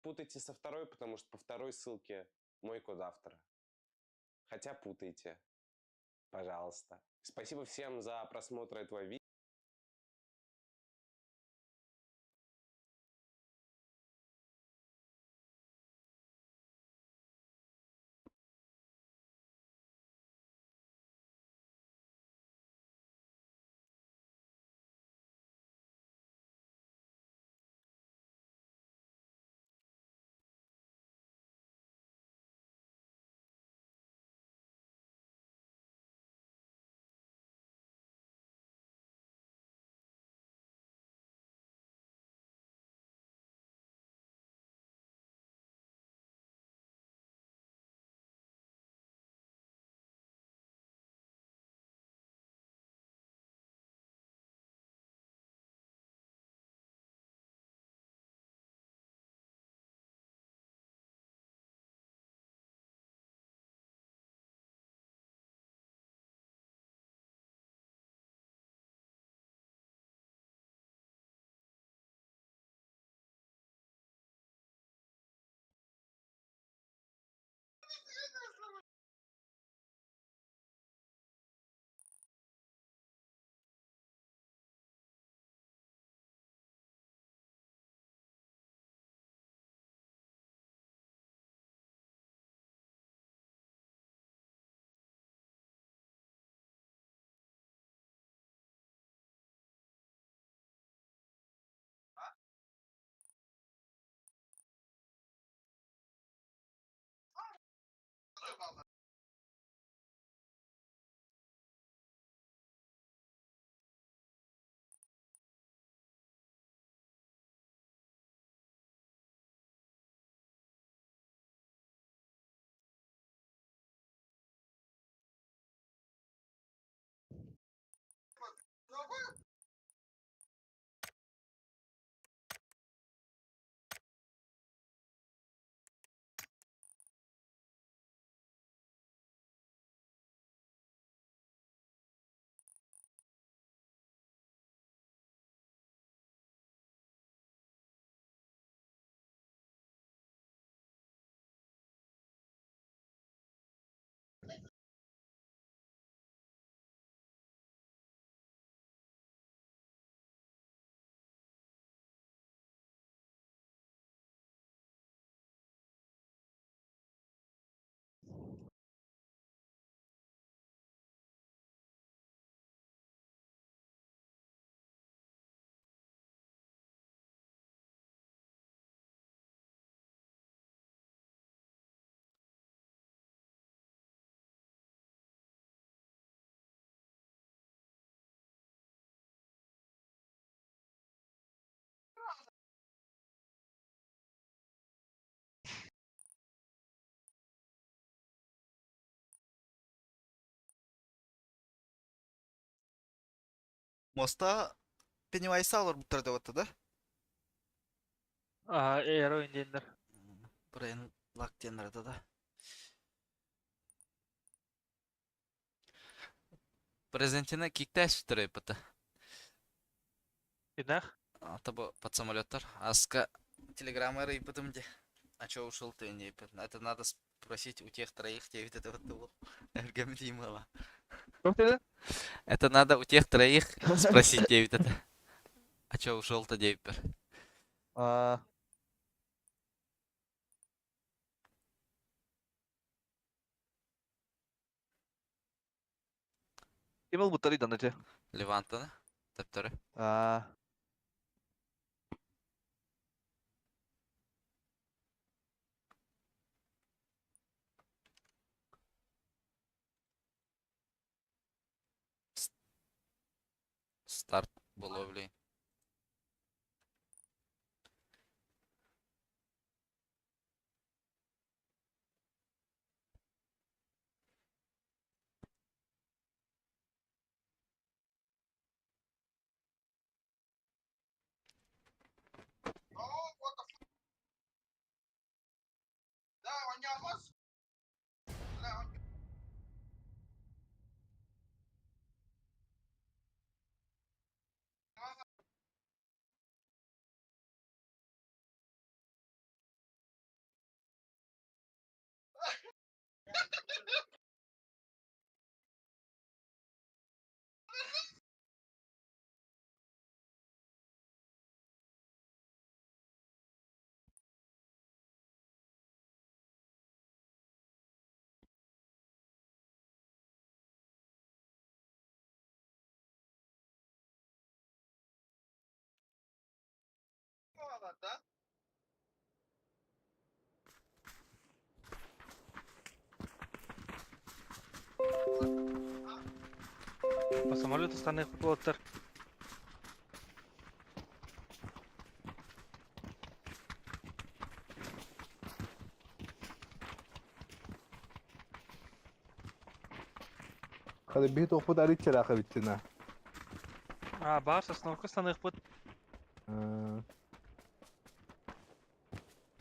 Speaker 7: Путайте со второй, потому что по второй ссылке мой код автора. Хотя путайте. Пожалуйста. Спасибо всем за просмотр этого видео.
Speaker 4: Моста Пеннивайса олорбуттар деп атты да?
Speaker 3: А, Эро индиендер.
Speaker 1: Брейн лак диэн да. Президентина киктәш түрөйпыты.
Speaker 3: Инах?
Speaker 1: Ата бу под самолеттар. Аска телеграмма ыйпытым де. А чё ушел ты не Это надо спросить у тех троих, те ведь это вот был. Эргем
Speaker 4: Кто
Speaker 1: Это надо у тех троих спросить, Дэвид это. А чё ушел-то, Дэвид?
Speaker 4: А. Ким ол буттары дан эти?
Speaker 1: Левантаны. Тептеры.
Speaker 4: А.
Speaker 1: Старт было, блин.
Speaker 3: По самолету станых пилоттар.
Speaker 2: Хады бит опыт аричер аха битчина.
Speaker 3: А, бар, сосновка станых пут.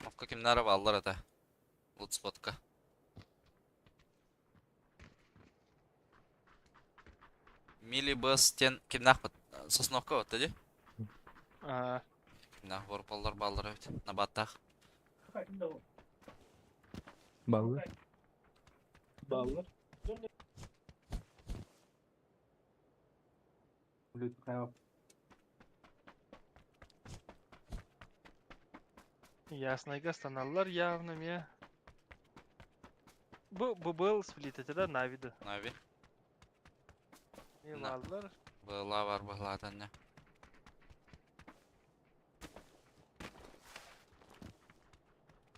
Speaker 1: Окко кимнары баллар это. Лутспотка. Мили быс тен кимнах пат сосновка вот тади.
Speaker 3: А,
Speaker 1: Кимнах бор баллар баллар бит. На баттах.
Speaker 2: Баллы.
Speaker 5: Баллар.
Speaker 3: Ясно, станаллар явно ме. Бу бу был сплит, это да, Навида.
Speaker 1: Нави.
Speaker 3: Не
Speaker 1: На.
Speaker 3: баллар.
Speaker 1: Была бар была не.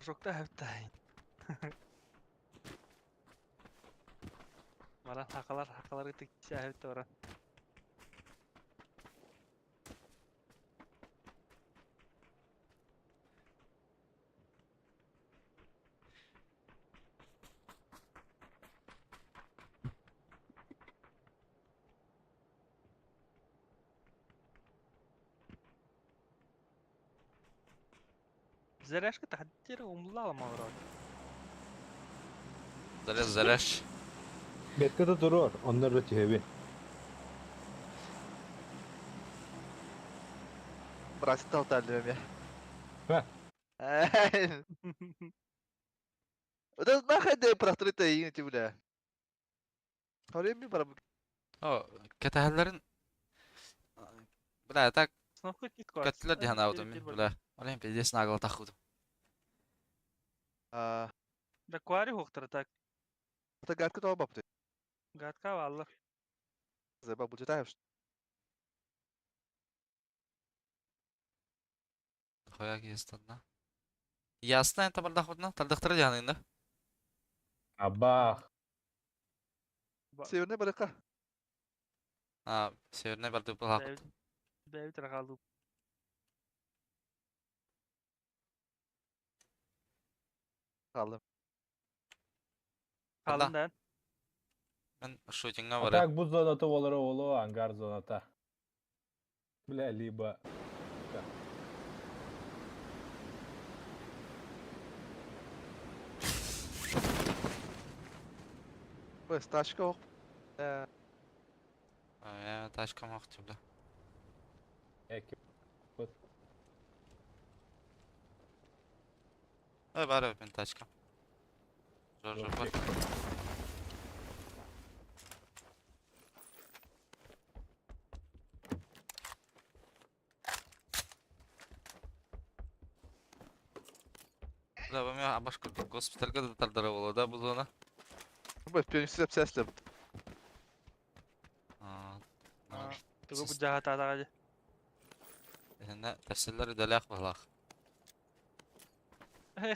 Speaker 3: Жокта хәптай. Баран хакалар хакалар ытык сээһэбит баран. Заряжка тахаттер умла алмагырат.
Speaker 1: Заряж, заряж.
Speaker 2: Бэккэ да туруор, онно эрэ түһэбин.
Speaker 4: Братик толтали меня.
Speaker 2: Ха.
Speaker 4: Вот это нахуй да прострыта и бля. Хареми бар
Speaker 1: О, кэтэһэллэрин Бля, так
Speaker 3: Сноха кит квас.
Speaker 1: көттүлэр дии санаабытым мин, бля. Ол иһин пиздец наглатаххытым.
Speaker 4: А,
Speaker 3: Да квари хуктар так.
Speaker 4: это гадка то бабты.
Speaker 3: Гадка валлар.
Speaker 4: Заебал, читаешь?
Speaker 1: Хуя киестанна. Ясна эн табардахпытына, тардахтара дии саныыбын да.
Speaker 2: Абах.
Speaker 4: Северная барыка.
Speaker 1: А, севернай бардыы былаахпыт.
Speaker 3: Бэйбит рагалу.
Speaker 4: Kaldım.
Speaker 3: Kalın да.
Speaker 1: Мен шутиҥҥа
Speaker 2: А
Speaker 1: барыам.
Speaker 2: так бу зоната олара оло, ангар зоната. Бля, либо...
Speaker 4: Быс, тачка ок. Э,
Speaker 1: Э, тачкам охту, бля.
Speaker 2: Эки.
Speaker 1: Э, бары мин тачкам. Жор, жор, бар. Бля, бу миэхэ абаш курдук госпитальга да тардара буолуо да бу зона?
Speaker 4: Быс, пенсия сәслеп.
Speaker 1: Аа,
Speaker 3: Тугу бу жаһатаатаҕа дии.
Speaker 1: итиннэ тэпсэллэр идэлээх быһыылаах.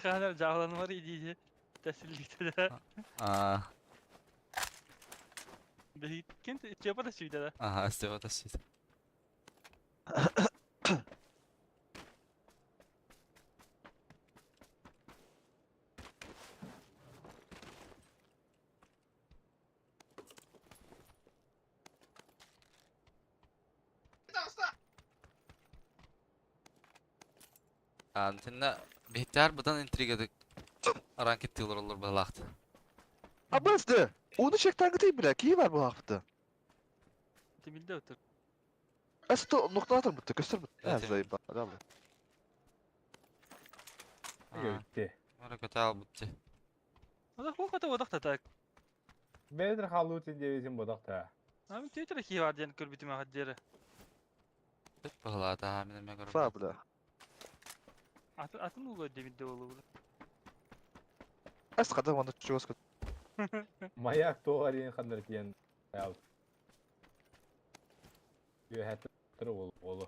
Speaker 3: Хаанар дьааланымар идии тэсиллиитэ да.
Speaker 1: Аа,
Speaker 3: Биһиккин Степа да сүйдэ да.
Speaker 1: аха, Степа да сүйдэ. Итиннэ биһиктээр быдан интригадык араан киттии олороллор быһыылаахтар.
Speaker 4: Абысты. Оны чектангыты бля, кии бар бу хакты.
Speaker 3: Тимилде отыр.
Speaker 4: Асты нокталатыр бутты, көстөр бутты.
Speaker 1: Этим.
Speaker 4: Заебал. Далы.
Speaker 1: Аа,
Speaker 2: Өтте.
Speaker 1: Мара көтө албытчы.
Speaker 3: Ода хука одах та так.
Speaker 2: Бедр халутин девизин бодақта.
Speaker 3: Ами тетер хи бар диэн көрбүтүм аха диэри.
Speaker 1: Бүт быһыылаата, мин эмиэ көрөбүн.
Speaker 4: Фа бля.
Speaker 3: Атын атын улуу демидде болу.
Speaker 4: Ас кадам оны чугас көт.
Speaker 2: Маяк тоғарин хандар тиен. Үһәттір ол олу.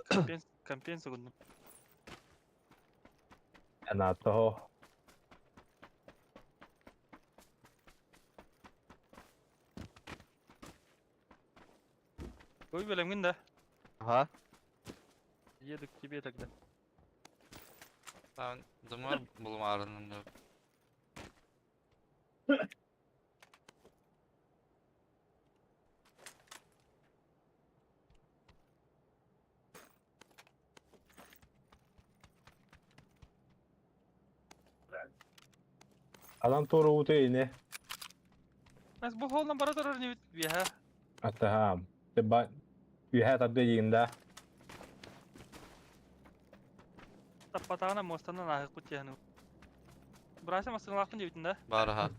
Speaker 3: Компенс компенс угуннум.
Speaker 2: Анатого.
Speaker 3: Ой бэлэмҥин да.
Speaker 4: Ага.
Speaker 3: Еду к тебе тогда.
Speaker 1: Мен дымар булумаарынын деп.
Speaker 2: Адам тору уты ине.
Speaker 3: Нас бу холнан бара турар не бит.
Speaker 2: Атаһам. Теба үһә тарды дигинда.
Speaker 3: Таппатаҕына муостанан ааһыахпыт диэхин. Бырася массыыналаахпын диэбитин да?
Speaker 1: Баар аһа.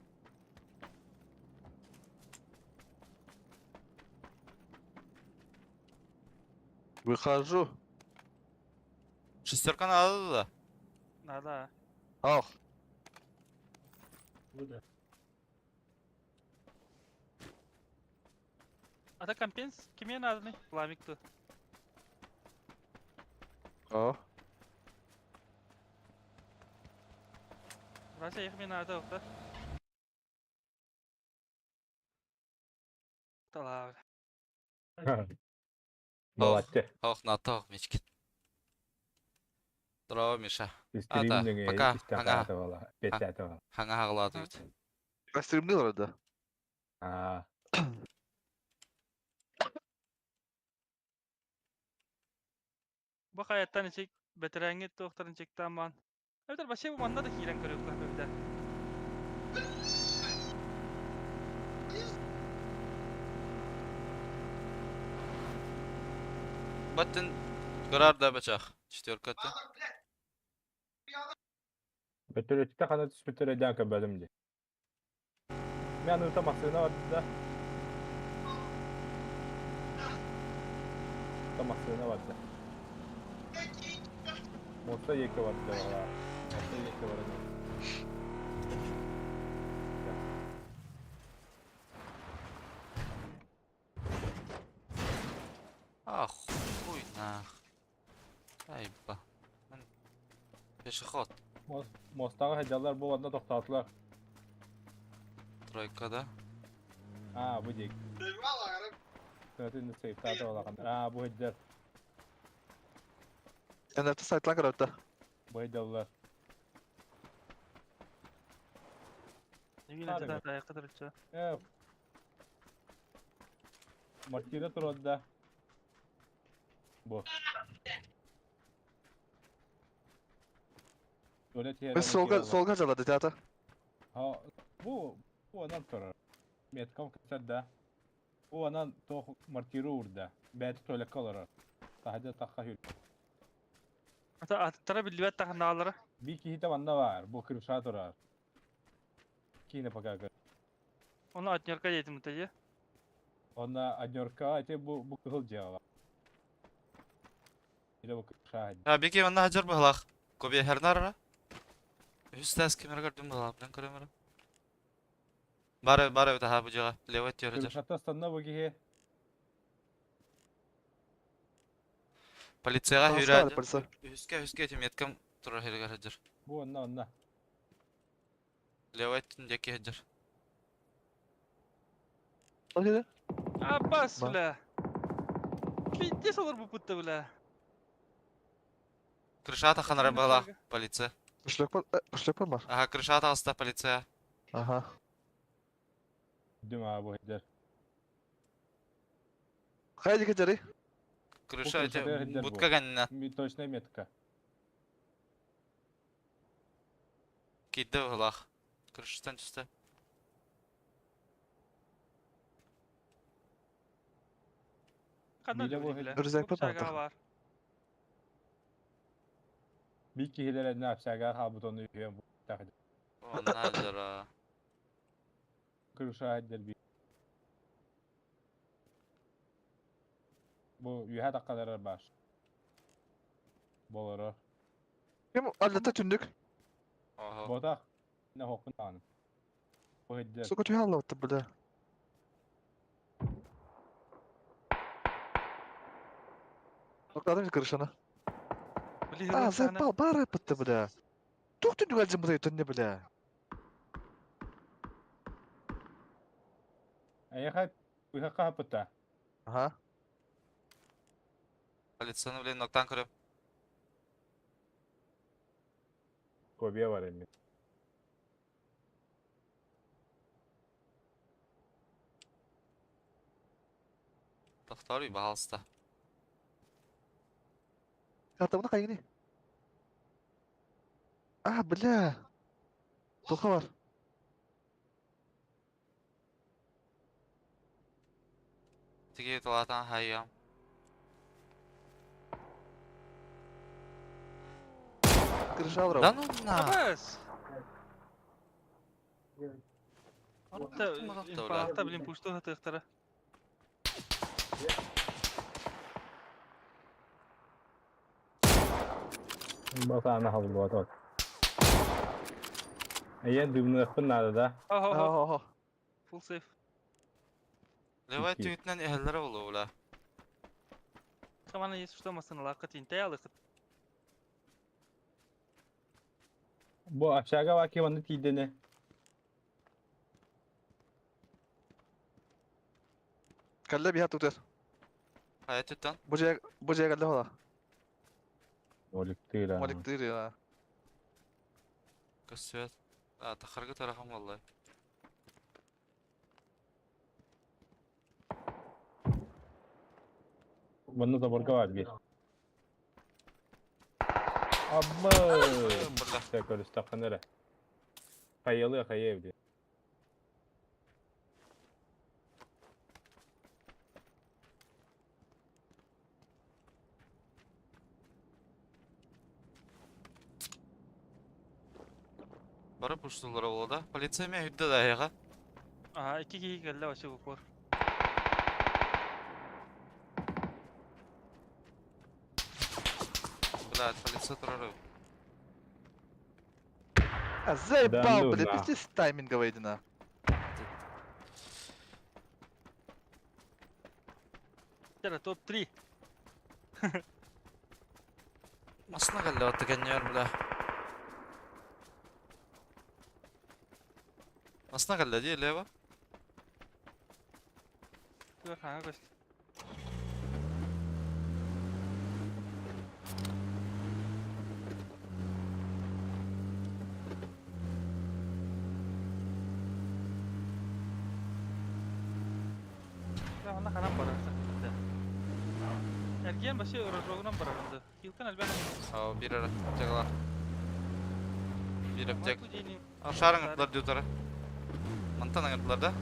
Speaker 4: Выхожу.
Speaker 1: Шестерка надо да?
Speaker 3: Надо.
Speaker 4: Ах.
Speaker 5: Да.
Speaker 3: Ата компенс кимиэ нааданы? Пламик ту.
Speaker 4: О.
Speaker 3: Вася их мен наада охта. Талаа.
Speaker 2: Молодцы.
Speaker 1: Ох, на то, Мичкин. Здорово, Миша.
Speaker 2: Стрим
Speaker 1: Ата,
Speaker 2: нөҥүө
Speaker 1: пока,
Speaker 2: истэн
Speaker 1: хаҥа,
Speaker 2: хаата буола, печатэ буола.
Speaker 1: хаҥа хаҕылаатыбыт.
Speaker 4: Стримнилар да.
Speaker 2: Аа.
Speaker 3: Бу хайаттан ичик бэтэрээҥҥит туохтарын чектаан баан. Эбэтэр вообще бу манна да киирэн көрүөххэ сөп эбит.
Speaker 1: Баттын көрөр да бачах. Четверка ты.
Speaker 2: Бөтөрөттө хана түспүттэр өйдөөн көрбөтүм дии. Мен аныта массыына барда. Та массыына барда. Муоста диэки барда баҕалаах. Муоста диэки баран
Speaker 1: Ах, хуй нах. Айба. Пешеход.
Speaker 2: Мостаҕа сылдьаллар бу уонна тохтоотулар.
Speaker 1: Тройка, да?
Speaker 2: Аа, бу диэки. Тыатын сейфтаата улахан. Аа, бу сылдьар.
Speaker 4: NFT сайтлан көрөттө.
Speaker 2: Бу сылдьаллар.
Speaker 3: Нэгин ачата тайакка туруччу.
Speaker 2: Э, Мартира турда. Бу.
Speaker 4: Biz солга солга жалады театр.
Speaker 2: Ha, бу бу анан турар. Меткам кысар да. Бу анан тох мартира урда. Бәти туалекка олорор. Таһырдьа тахха хүр.
Speaker 3: Ата аттара биллибэт таханнаалара.
Speaker 2: Би киһитэ манна баар, бу крыша турар. Киинэ пока көр.
Speaker 3: Ону однерка диэтим дии.
Speaker 2: Онно однерка ити бу бу кыһыл дьыала. Или бу крыша.
Speaker 1: А, бики манна хадьар быһылаах. Кобиэһэрнар Үһүс таас кэмэрэ көрдүм быһылаах, билэн көрөм Бары бары эбит аһаа бу дьиэҕэ. Левый өттүгэр сылдьар.
Speaker 2: Крышата станна бу киһи.
Speaker 1: Полицияҕа
Speaker 4: Таҥаска
Speaker 1: үүрэ
Speaker 4: баар полиция.
Speaker 1: үһүскэ үһүскэ ити меткам турар сиригэр сылдьар.
Speaker 2: Бу онно онно.
Speaker 1: Левый өттүн диэки сылдьар.
Speaker 4: Ол жерде?
Speaker 3: Аббас,
Speaker 4: Ба.
Speaker 3: бля. Пиздец олорбуппут да, бля.
Speaker 1: Крышата ханара быһылаах полиция.
Speaker 4: Кошелек бар, кошелек бар ма?
Speaker 1: Аха, крышата таҕыста полиция.
Speaker 4: Аха.
Speaker 2: Дүм аа бу сылдьар.
Speaker 4: Хайа диэки жарый?
Speaker 1: Крыша эти
Speaker 2: крышата сылдьар бу.
Speaker 1: будка кэннинэн
Speaker 2: Точная метка.
Speaker 1: киирдэ быһылаах. Крышаттан түстэ.
Speaker 3: Ханна
Speaker 2: Билэ бу
Speaker 3: өлбүтүй, бля?
Speaker 4: Рюкзак бар
Speaker 3: Общагаҕа
Speaker 4: ма?
Speaker 3: баар.
Speaker 2: Би киһилэр эннэ общага хаалбыт ону үһүөн бу тах
Speaker 1: Онно сылдьара.
Speaker 2: крыша сылдьар би. Бу үөһэ таххаларар баар. Болоро.
Speaker 4: Ким аллата түндүк?
Speaker 1: Оһо.
Speaker 2: Ботах. Не хоккун даҕаны. Бу сылдьар.
Speaker 4: Сука түһэ аллабыттар, бля. Токтадым крышаны.
Speaker 3: Блин,
Speaker 4: А,
Speaker 3: саана.
Speaker 4: заебал, бары бытты, бля. Тух түндүк әлжін бұдай түнне, бля.
Speaker 2: Эйиэхэ быһахха хаппыта.
Speaker 4: Ага.
Speaker 1: Полицияны, блин, ноктан көрөм.
Speaker 2: Кобия бар эми.
Speaker 1: Тохтоор баһаалыста.
Speaker 4: Картамны кайгыны. А, бля. Тоха бар.
Speaker 1: Тиги талаатан хайыам.
Speaker 4: Крыша алыр.
Speaker 1: Да ну на.
Speaker 3: Абас! Онто
Speaker 1: Тумалахта, бля.
Speaker 3: импакта, блин, пушту хатыахтара.
Speaker 2: Батаана халбуот. Эйэн дымныахпын наада да.
Speaker 3: Хо хо
Speaker 4: Хо хо.
Speaker 3: Full safe.
Speaker 1: Левай түгүтүнэн иһэллэрэ буолуо бля.
Speaker 3: Хамана есть что масыналаахха тиинтэй алыхыт.
Speaker 2: Бу общага ваки манна тиийдэне.
Speaker 4: Кэллэ биһа тутар.
Speaker 1: Хайа түттэн?
Speaker 4: Бу дьиэ бу дьиэ кэллэ хола.
Speaker 2: Моликтыыр а.
Speaker 4: Моликтыыр я.
Speaker 1: Көссүөт. А, тахарга тарахан буолла.
Speaker 2: Манна заборга бар биир. Абы!
Speaker 1: Бля.
Speaker 2: Чэ, көрүстэххинэ эрэ. Хайалыы хайа эбит.
Speaker 1: Бары пуштулара буолла да. Полиция эмиэ үрдэ да эһиэхэ.
Speaker 3: Ага, икки киһи кэллэ вообще в упор.
Speaker 1: Блядь, полиция турар эбит.
Speaker 4: А заебал,
Speaker 2: Да ну
Speaker 4: бля,
Speaker 2: нахуй.
Speaker 4: пиздец тайминговая дина.
Speaker 3: Это топ-3.
Speaker 1: Масына кэллэ отто кэнньэр, бля. Масына кэллэ дии, лево.
Speaker 3: Көр хаҥа көстө. Дьэ, онно ханан барар сахаларда. Эргиэн вообще рожогунан барарынды. Хилтон элбэх.
Speaker 1: Ау, биир эрэ аптекалаах. Биир аптек.
Speaker 3: Марту диэни
Speaker 1: А, шаар ыҥырдылар дии утары. Мантан ыҥырдылар да?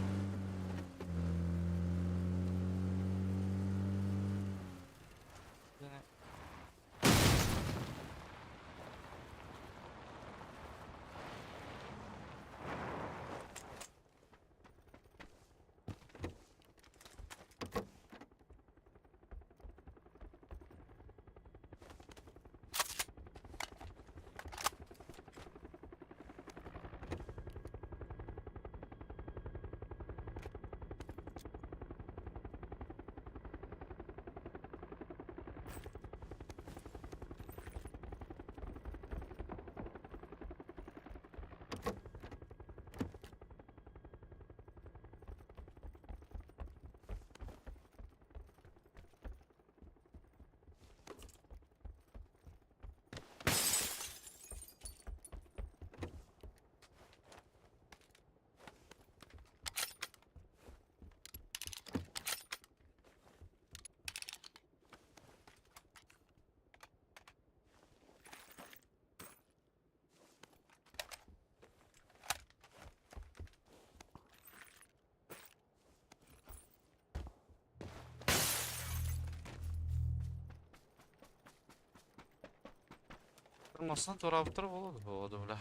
Speaker 1: Масына туораабыттара буолуо буолуо бля.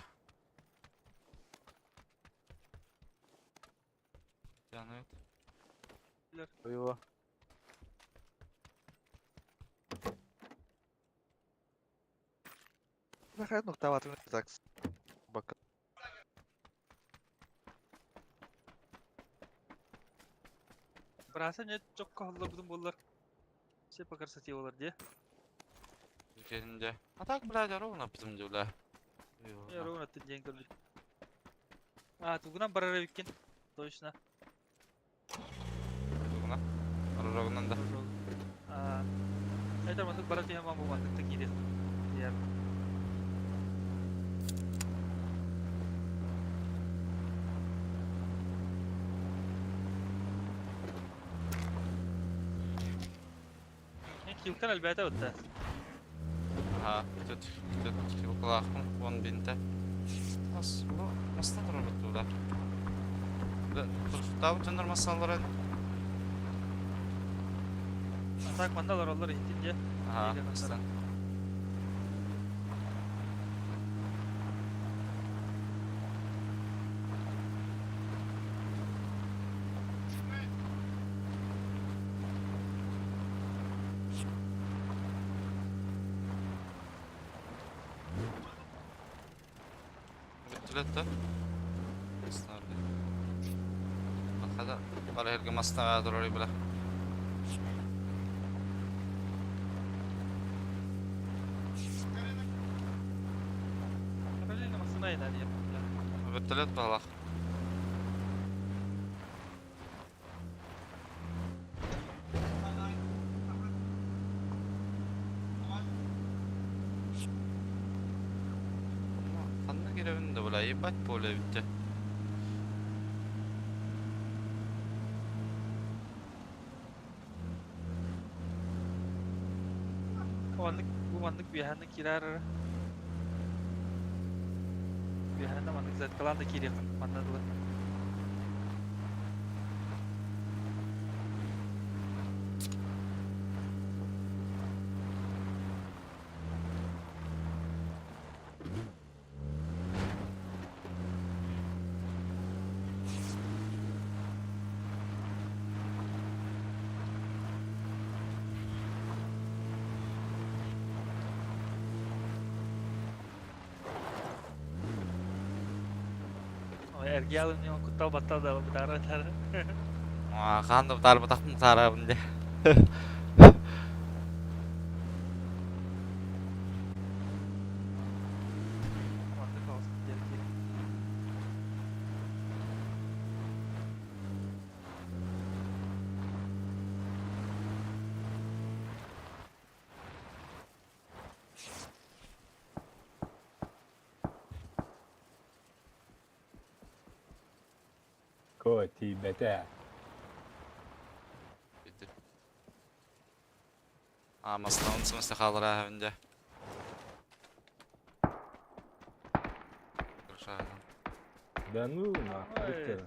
Speaker 1: Тянут.
Speaker 4: Его. Бля, нуктаватын закс. Бака.
Speaker 3: Браса нет чокко холлорбутун буоллар. Все по красоте болар дии.
Speaker 1: Кэннэ. А так, блядь, ровно потом бля.
Speaker 3: Я ровно ты день көрдүм. А, тугунан барар эбиккин. Точно.
Speaker 1: Тугуна. Рожогунан да.
Speaker 3: Рожог. А, это мандык бара түһэн бу мандыкта киирэр. Диэр. Эн килтэн элбээтэ бытта.
Speaker 1: Аха, тут тут килкалаахпын уон бинтэ. Ас бу маста турар бля. Да, туттаабыт дьоннор массаллара.
Speaker 3: А так манна олороллор иһиттин дьэ.
Speaker 1: Аха,
Speaker 3: Биир
Speaker 1: астан. Бүттүлэр да? Эргэ мастаҕа турар бля.
Speaker 3: Направление массына айна диэн.
Speaker 1: Вертолет балах. Ханна кирэбин да бля, ебать поле битте.
Speaker 3: Оннук бу маннык үөһээннэ киирэр эрэ. Үөһээннэ маннык заткалаан да киириэххин манна дылы. Эргийэ алын куттал баттал да бытаара бытаара.
Speaker 1: Хаан да бытаарбатахпын бытаарабын дии.
Speaker 3: Маннык оҕус диэн киирэн.
Speaker 2: Кой тиийбэтэ.
Speaker 1: Бүттү. А, маслаун смысле хаалара дьэ. Крышаҕын.
Speaker 2: Да ну нахуй
Speaker 3: Ой.
Speaker 2: бүттэ.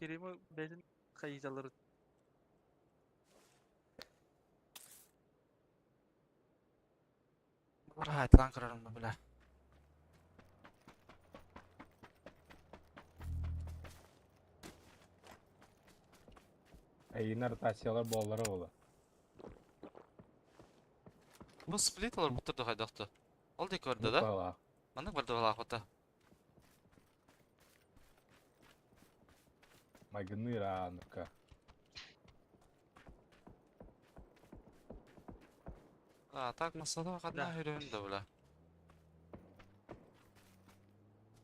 Speaker 3: Керimi бэйэтин хайыыталары
Speaker 1: Хаайталаан көрөрүм да бля.
Speaker 2: Эйигин ротациялар буоллара буолла.
Speaker 1: Бу сплит олор буттар да хайдахты. Ол диэки барда да?
Speaker 2: Балаах.
Speaker 1: Маннык барда балаах
Speaker 2: Майгынныыр ааныкка.
Speaker 1: А, так масада хадна
Speaker 3: Да.
Speaker 1: хүрөһүн да бля.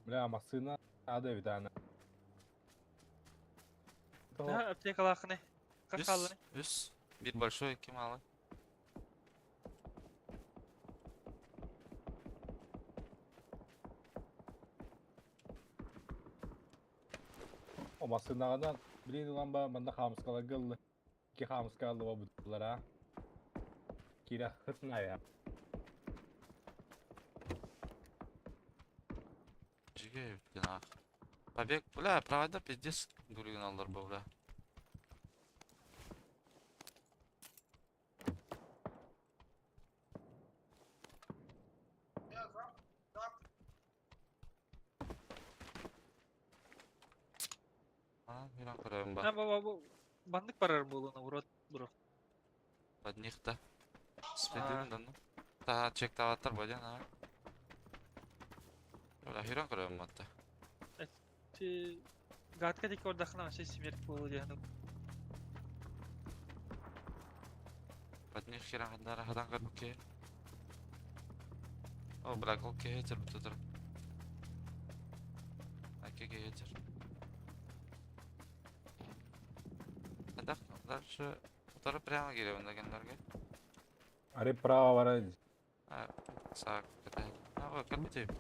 Speaker 2: Бля, массыына ада эбит аана.
Speaker 3: Да, аптекалаахыны.
Speaker 1: Үс,
Speaker 3: Хахалыны.
Speaker 1: үс. Bir большой, iki малый.
Speaker 2: О массыынаҕынан билин ылан ба манна хаамыскаларга ылла. Икки хаамыска ылла бутулара. Кира хытная.
Speaker 1: Жиге бүттен ах. Побег, бля, провода пиздец дуригин алдар бу, бля. А, миран көрөм ба.
Speaker 3: Ha бу бу маннык барар буолуна урот бро.
Speaker 1: Под них да. Сплитин да ну. Та чек таваттар боден а. Бля, хиран көрөм матта.
Speaker 3: Ти гатка дики ордахына вообще смерть буолу диэн.
Speaker 1: Под них хиран хадара хадан көрбүкке. О, бля, кол кехетер бутутур. Аке кехетер. Дах, дальше Второй прямо кииребин дегендерге.
Speaker 2: Аре право бара.
Speaker 1: А, саак кете. А, кэлбит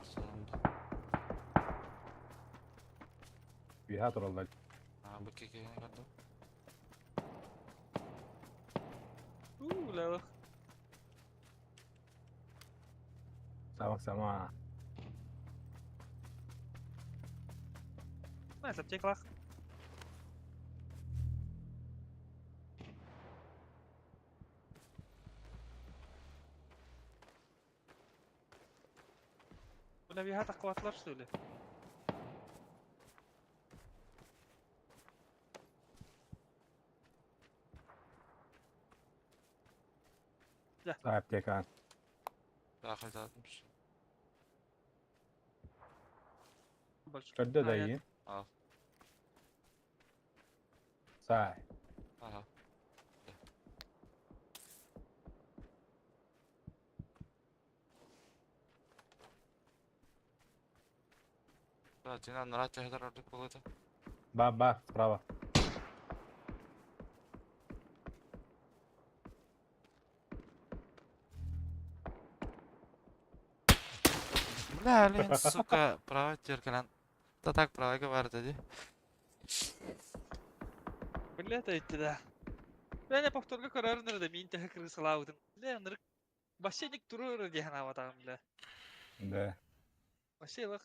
Speaker 2: Биха тураллар.
Speaker 1: А, бу кекене көрдүм.
Speaker 3: Уу, лалах.
Speaker 2: Самак сама.
Speaker 3: Найс, аптекалаах. Бля, биһа таққыбатылар что ли?
Speaker 2: Аптека.
Speaker 1: Дахайдатмыш.
Speaker 3: Большой.
Speaker 2: Көрдө да
Speaker 3: А, я-
Speaker 2: иин.
Speaker 1: Ал.
Speaker 2: 在。
Speaker 1: Ага. Да, дина нрача хедар ордук болута.
Speaker 2: Ба, ба, справа.
Speaker 1: Бля, блин, сука, право теркалан. Да так, право говорит, иди.
Speaker 3: Бля, это да. Бля, не повторга көрөрүн да мин тэхэ крысалаабытым. Бля, нырык вообще ник турur диэн аватаҕым, бля.
Speaker 2: Да.
Speaker 3: Вообще лах.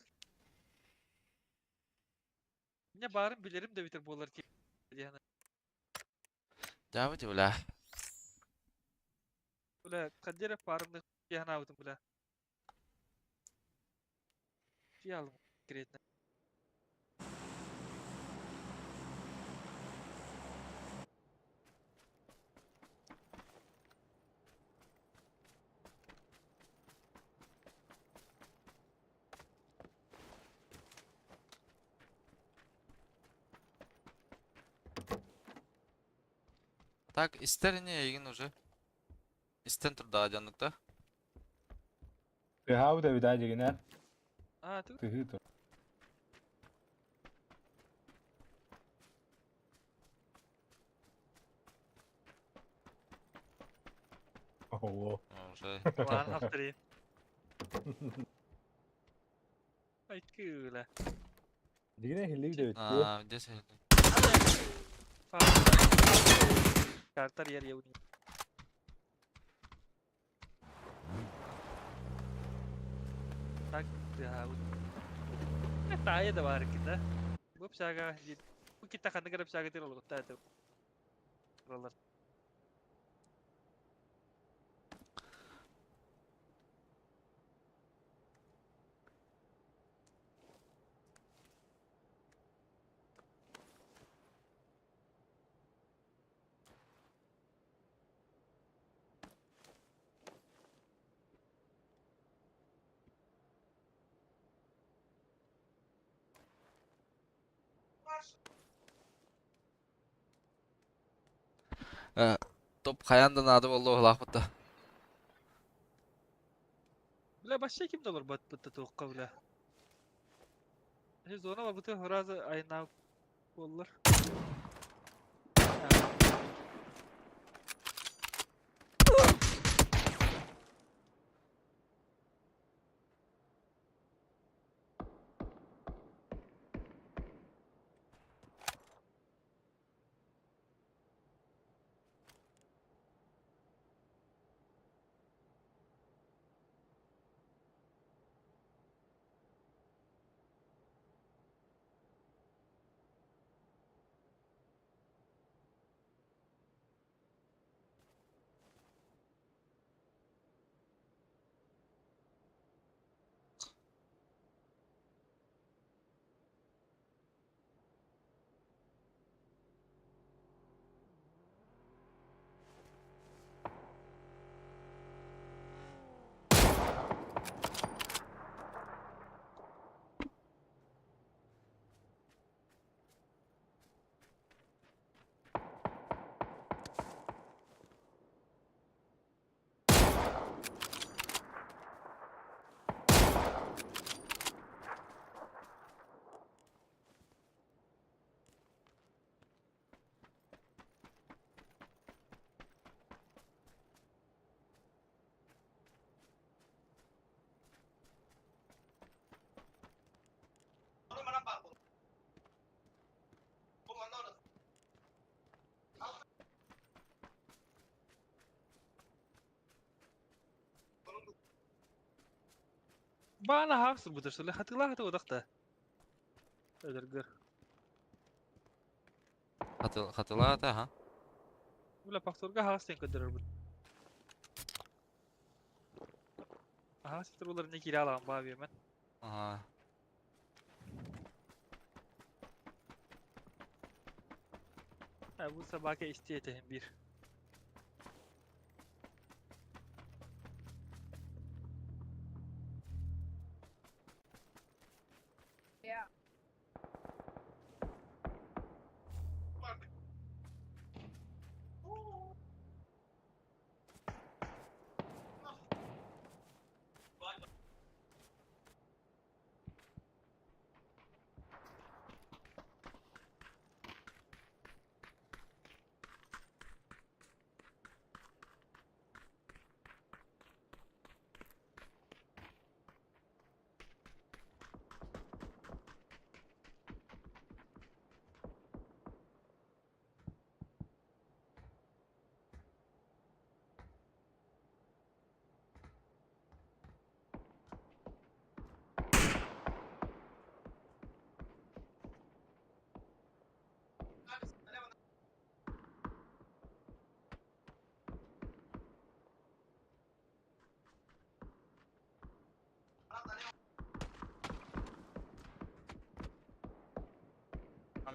Speaker 3: Мне баарын билерим да битер буолар ки диэн.
Speaker 1: Дявити, бля.
Speaker 3: Бля, каддера баарым диэн аватым, бля. Фиалым конкретно.
Speaker 1: Так, истер не егин уже. Истен турда жанныкта.
Speaker 2: Ты хау да вида дигинер.
Speaker 3: А, ты
Speaker 2: Ты хитр. Ого.
Speaker 1: Уже.
Speaker 3: Ладно, повтори. Ай, кыла.
Speaker 2: Дигинер хилик да бит.
Speaker 1: А, здесь.
Speaker 3: Картар ер яуни. Так, да, вот. Тая да бар кита. Бу псага, бу кита ханны гара псага тир олготта это. Роллар.
Speaker 1: Топ хаяндан ады болду лахпытта.
Speaker 3: Бля, вообще ким доллар бат бутта тоққа, бля. Хе зона бар бутта хоразы айна боллар. Баана хавсыр бутыр сүле хатыла хаты одақта. Өдөргөр.
Speaker 1: Хатыл хатыла та, ха.
Speaker 3: Бля, повторга хавстен көдөрөр бут. Хавстер булар не кире алам ба мен.
Speaker 1: Ага.
Speaker 3: Бу собака истиетехин бир.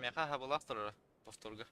Speaker 1: Миэхэ аһабылаах турара, повторга.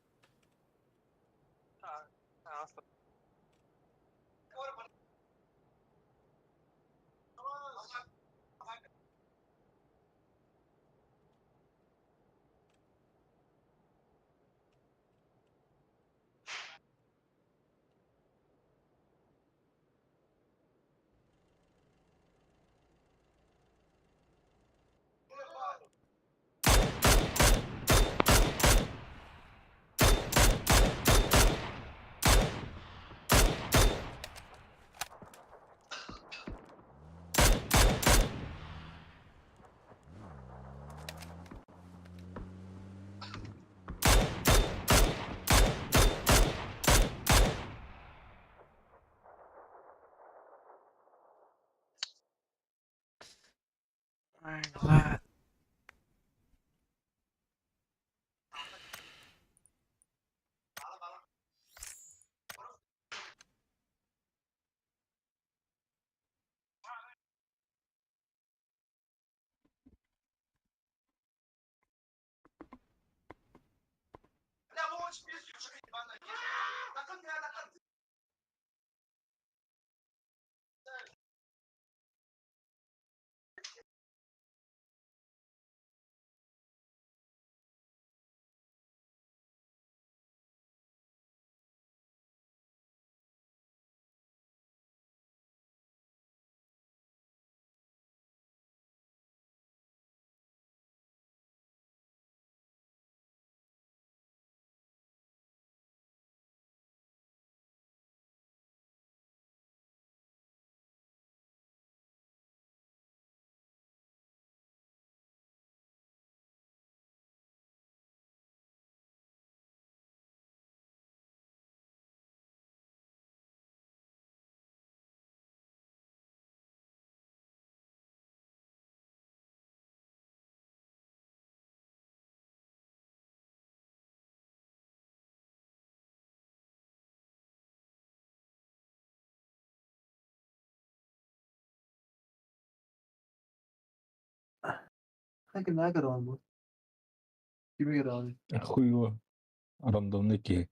Speaker 5: Кимнээх көрөҕүн бу? Кими көрөҕүнүй?
Speaker 2: Хуй его. Рандомный киһи.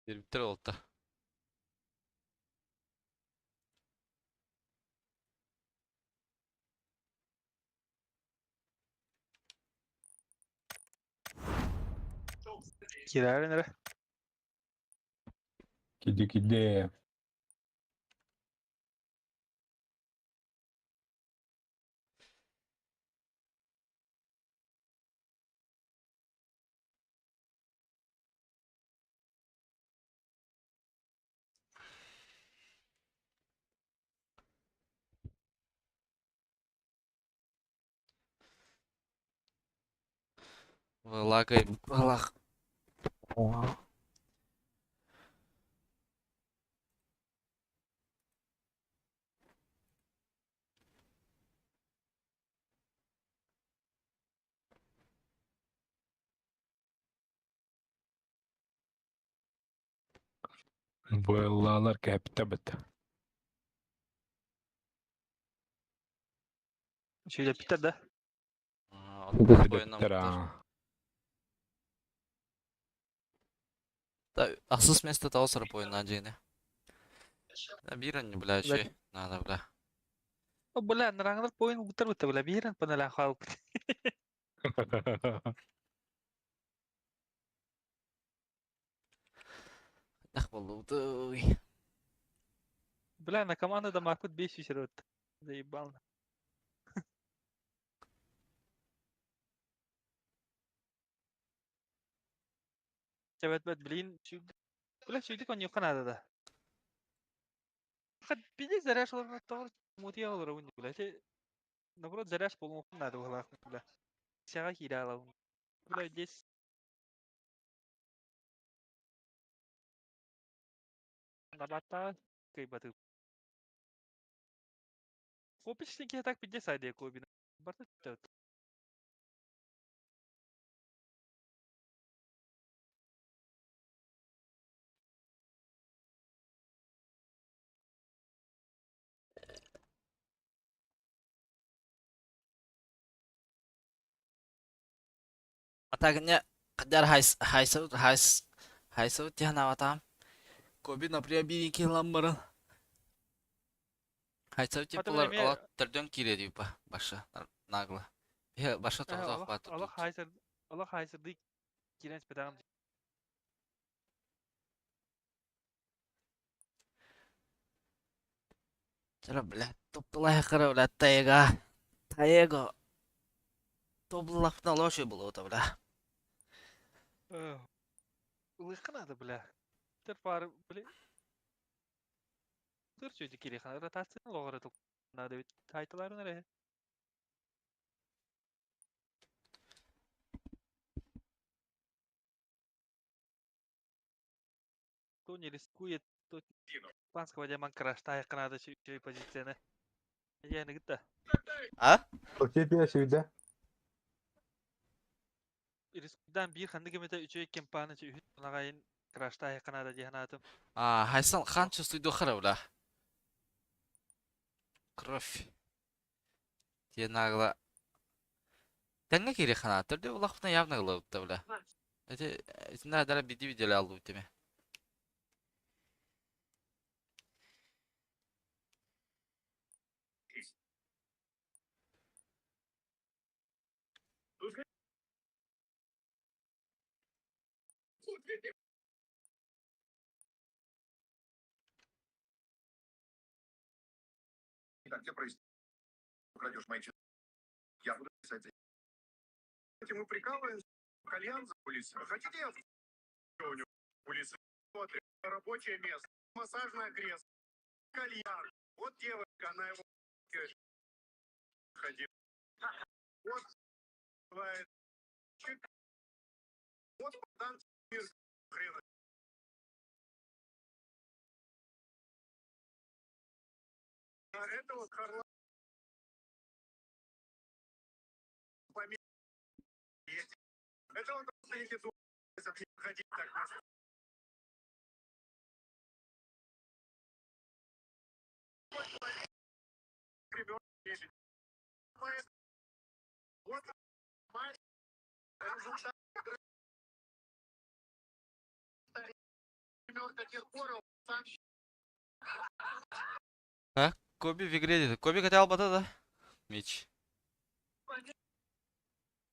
Speaker 1: Биэрбиттэр уолта.
Speaker 3: Киирээрин эрэ.
Speaker 2: Киди киди.
Speaker 1: Лагай лах.
Speaker 2: Буоллаалар кэптэбит.
Speaker 3: Сүүдэппиттэр да?
Speaker 2: Сүүдэппиттэр аа.
Speaker 1: Ахсыс место того сарапойна дьиэни. Биир анньы бля үчүгэй наада бля.
Speaker 3: О, бля, нараҥалар поин ылбыттар бытта бля, биир панелаах хаалбыт.
Speaker 1: Хайдах буоллубутуй?
Speaker 3: Бля, на команда да Маркут 500 эрэ Заебал. Эбэт бэт, блин, бля, сүүрдүк онньуохха наада да. Били заряж олорор мутуйа олоробун бля. Наоборот, заряж буолуохха наада быһалаах бля. Сэҕэ киирэ алабын. Бля, здесь Набаттаа кыйбатыы. Копич киһи так пиздец айдыа кобина. Барыта төт.
Speaker 1: Атагыня кадяр хайс хайсабыт хайс хайсабыт тиһанаабатаам. Коби например биир килам баран. Хайсабыт типолар алат төрдөн киирэ диипа баша нагло. Бе баша тоҕотох баатыр.
Speaker 3: Олох хайсыр олох хайсырдыы киирэн испэтэҕим.
Speaker 1: Чара бля топтулай хара бля тайга. Тайга. Тобуллахпына лошадь было бля.
Speaker 3: Ылыахха наада бля. Тэр паар бля. Тэр чүйдү кириэхэ ротацияны лоҕор наада эбит. Тайталарын эрэ. Кто не рискует, тот Испанского демон краш тайыкка наада үчүгэй позицияны. Эйэни гытта.
Speaker 1: А?
Speaker 2: Тебе сюда.
Speaker 3: Рискудан биир ханнык эмэтэ үчүгэй кемпааны үһүт аҕайын краш тайыкка наада диэн аатым.
Speaker 1: А, хайсан хан чувствует хара бля. Кровь. Те нагло. Тэҥҥэ киири ханааттар дии улахпына явно ылабытта бля. Эти итиннэ дара биди видели аллуу теме. А? Коби в игре dedi. Коби хотел бы да? Меч.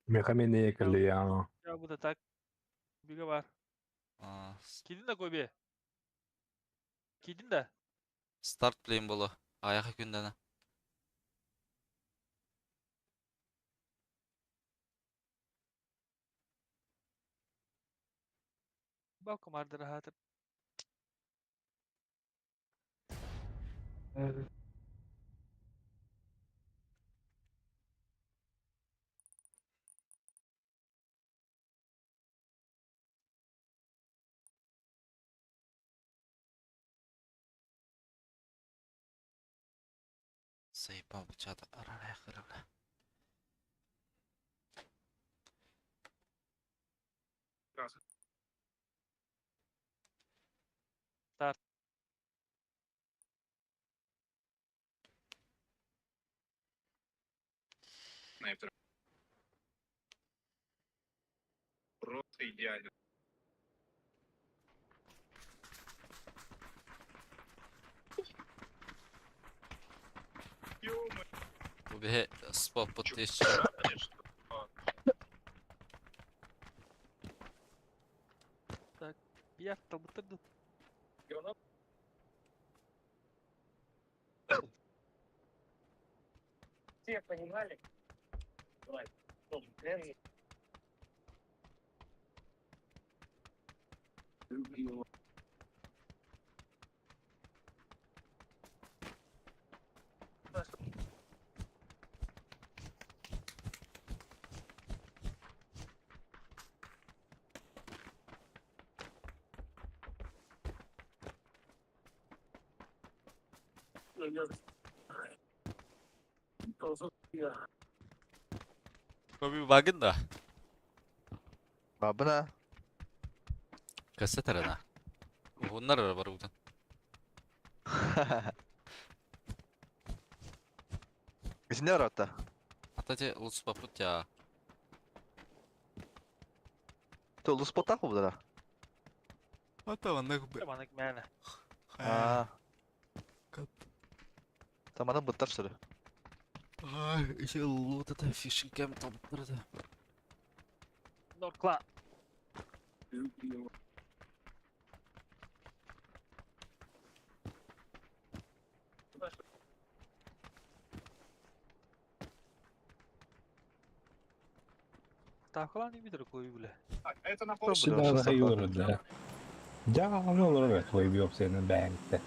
Speaker 2: Мехамене кэллиэ.
Speaker 3: Я буду так. Бигэ бар.
Speaker 1: А,
Speaker 3: Кидин да Коби. Кидин да.
Speaker 1: Старт плейн болу. Аяқы күндені.
Speaker 3: Балком ардыр хатыр.
Speaker 1: Заебал бычата. Арарай бля.
Speaker 3: Старт.
Speaker 1: Bu bir spot put işçi.
Speaker 3: Пьяр талбытырды.
Speaker 1: Kobi bagın da.
Speaker 4: Бабына.
Speaker 1: Kaset arana. Bunlar ara var buradan.
Speaker 4: Итинне баратта.
Speaker 1: Ата улус папут я.
Speaker 4: То луспотах бу
Speaker 1: Ата ванна
Speaker 3: Манык мәне.
Speaker 4: Аа.
Speaker 1: Кап.
Speaker 4: Таманын быттар сыры.
Speaker 1: Ай, еще лут это фишинкам там да.
Speaker 3: Норкла. Таахлаан имидер Коби бля.
Speaker 2: Сюда да. Ja, олорор твой сенин бэңте.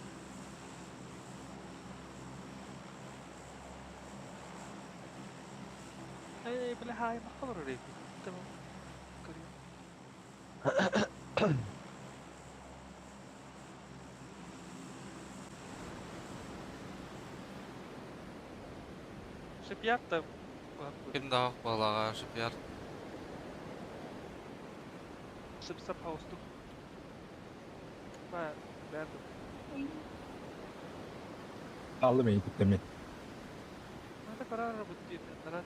Speaker 3: Эй, бля, хай, махалар рейп. Tamam. Көрüyorum. Шипьяр там.
Speaker 1: Ким daha балаға шипяр.
Speaker 3: Шип сап хаусту. Ба, бәрді.
Speaker 2: Алды мен иттеми.
Speaker 3: Ата карар бут нарат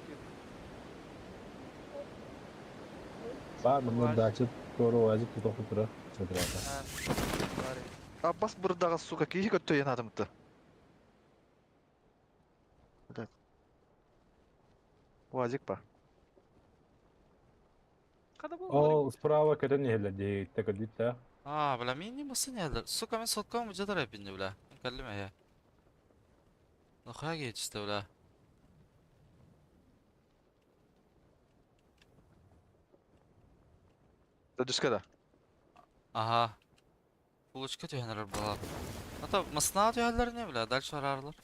Speaker 2: Бар мында дача тору азып тутоку тура. Чыдырата.
Speaker 4: Аббас бурдага сука кихи көттө янадымты. Блядь. Уазик па.
Speaker 3: Када бу?
Speaker 2: Ол справа кеден нехле текодит да.
Speaker 1: А, бля, мен не басын елдер. Сука, мен соткам жадар эпинде, бля. Кәллеме я. Нахуя geçti, бля.
Speaker 4: Дүшкә да.
Speaker 1: Ага. Булочка түйенер бала. Ата масна түйенлер не, бля, дальше арарлар.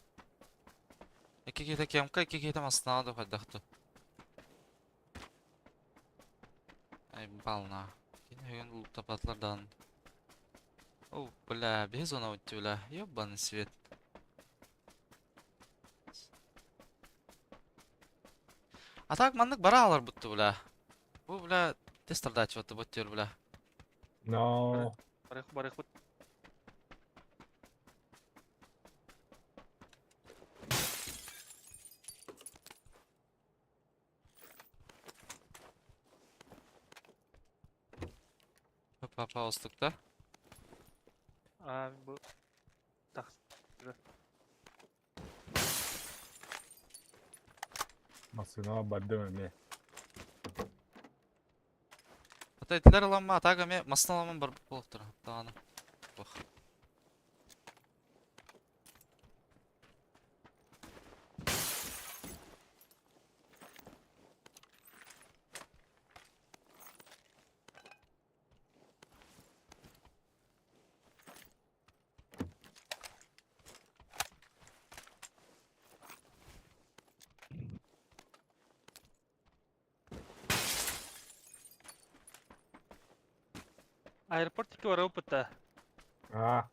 Speaker 1: Эки кете кемка, эки кете масна да хайдахты. Ай, бална. Кин хөгөн лук тапатлардан. О, бля, без она өтті, бля. Ёбаный свет. А так маннык бара алар бутты, бля. Бу, бля, тестарда чыгытты буттер, бля.
Speaker 2: Но.
Speaker 3: Барых барых бут.
Speaker 1: Папа остукта.
Speaker 3: Аа мин бу тахсыы.
Speaker 2: Массыынаҕа бардым эмиэ.
Speaker 1: Ата итилер ыламма атака эмиэ массыына ыламмын барбыт буолуохтара даҕаны. Ох.
Speaker 3: Аэропорт икки барабыт бытта.
Speaker 2: Аа,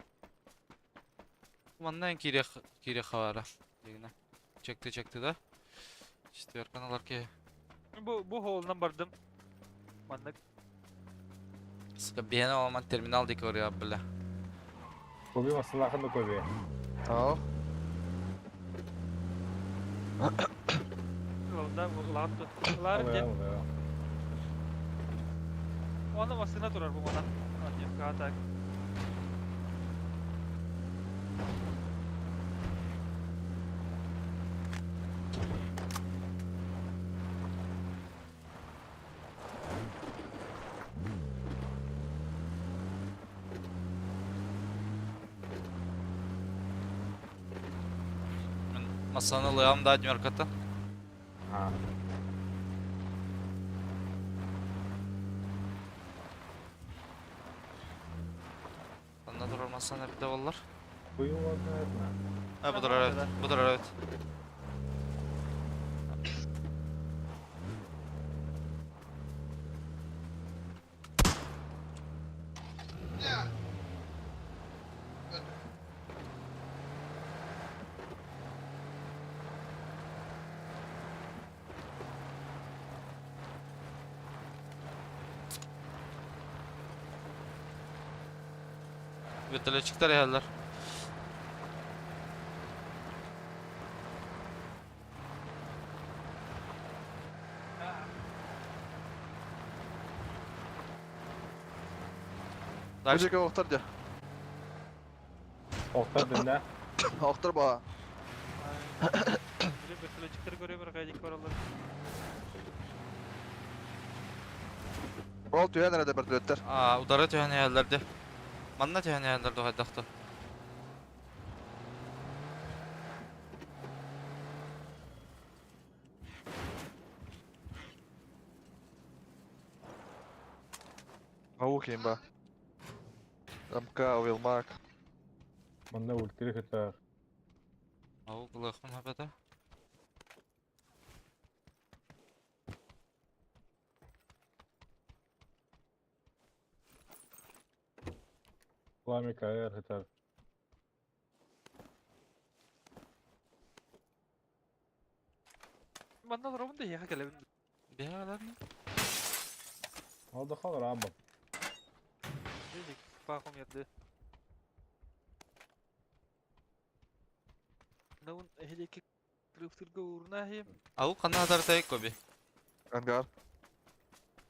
Speaker 1: Манна эн киириэх киириэххэ баара. Дигинэ. Чекты чекты да. Четверканы ылар киһи.
Speaker 3: Бу бу холунан бардым. Маннык.
Speaker 1: Сука, биһиэнэ оламан терминал диэки барыа бля.
Speaker 2: Коби массалаахын да коби.
Speaker 4: Ау.
Speaker 3: Ылында ылаат Ылаар диэн. Оны массыына турар бу манан. Так.
Speaker 1: Мин массаны ылыам да днерката.
Speaker 2: Аа.
Speaker 1: Анна турар массаны эбитэ буоллар.
Speaker 2: Буйула.
Speaker 1: А, бу турар эбит. Бу турар эбит. Вертолетчиктар иһэллэр. Дальше.
Speaker 4: Бу охтор дьэ.
Speaker 2: Охтор дэннэ.
Speaker 4: Охтор баа.
Speaker 3: Вертолетчиктары көрөбөр кайдик бараллар.
Speaker 4: Ол түһэн эрэ да вертолеттар.
Speaker 1: Аа, удары түһэн иһэллэр дьэ. Манна түһэн иһэллэр дуһайдахта.
Speaker 4: Аук имба. МК, Уилмак.
Speaker 2: Манна ультри хытар.
Speaker 1: Аук ылыахпын хапата.
Speaker 2: Пламя КР хытар.
Speaker 3: Манна олоробун да эһиэхэ кэлэбин.
Speaker 1: Биһиэхэ кэлэбин.
Speaker 2: Ол да халар аабам.
Speaker 3: Пахом ярды. Наун эһилеки крыптырга уурна хим.
Speaker 1: Ау ханна адартай коби.
Speaker 4: Ангар.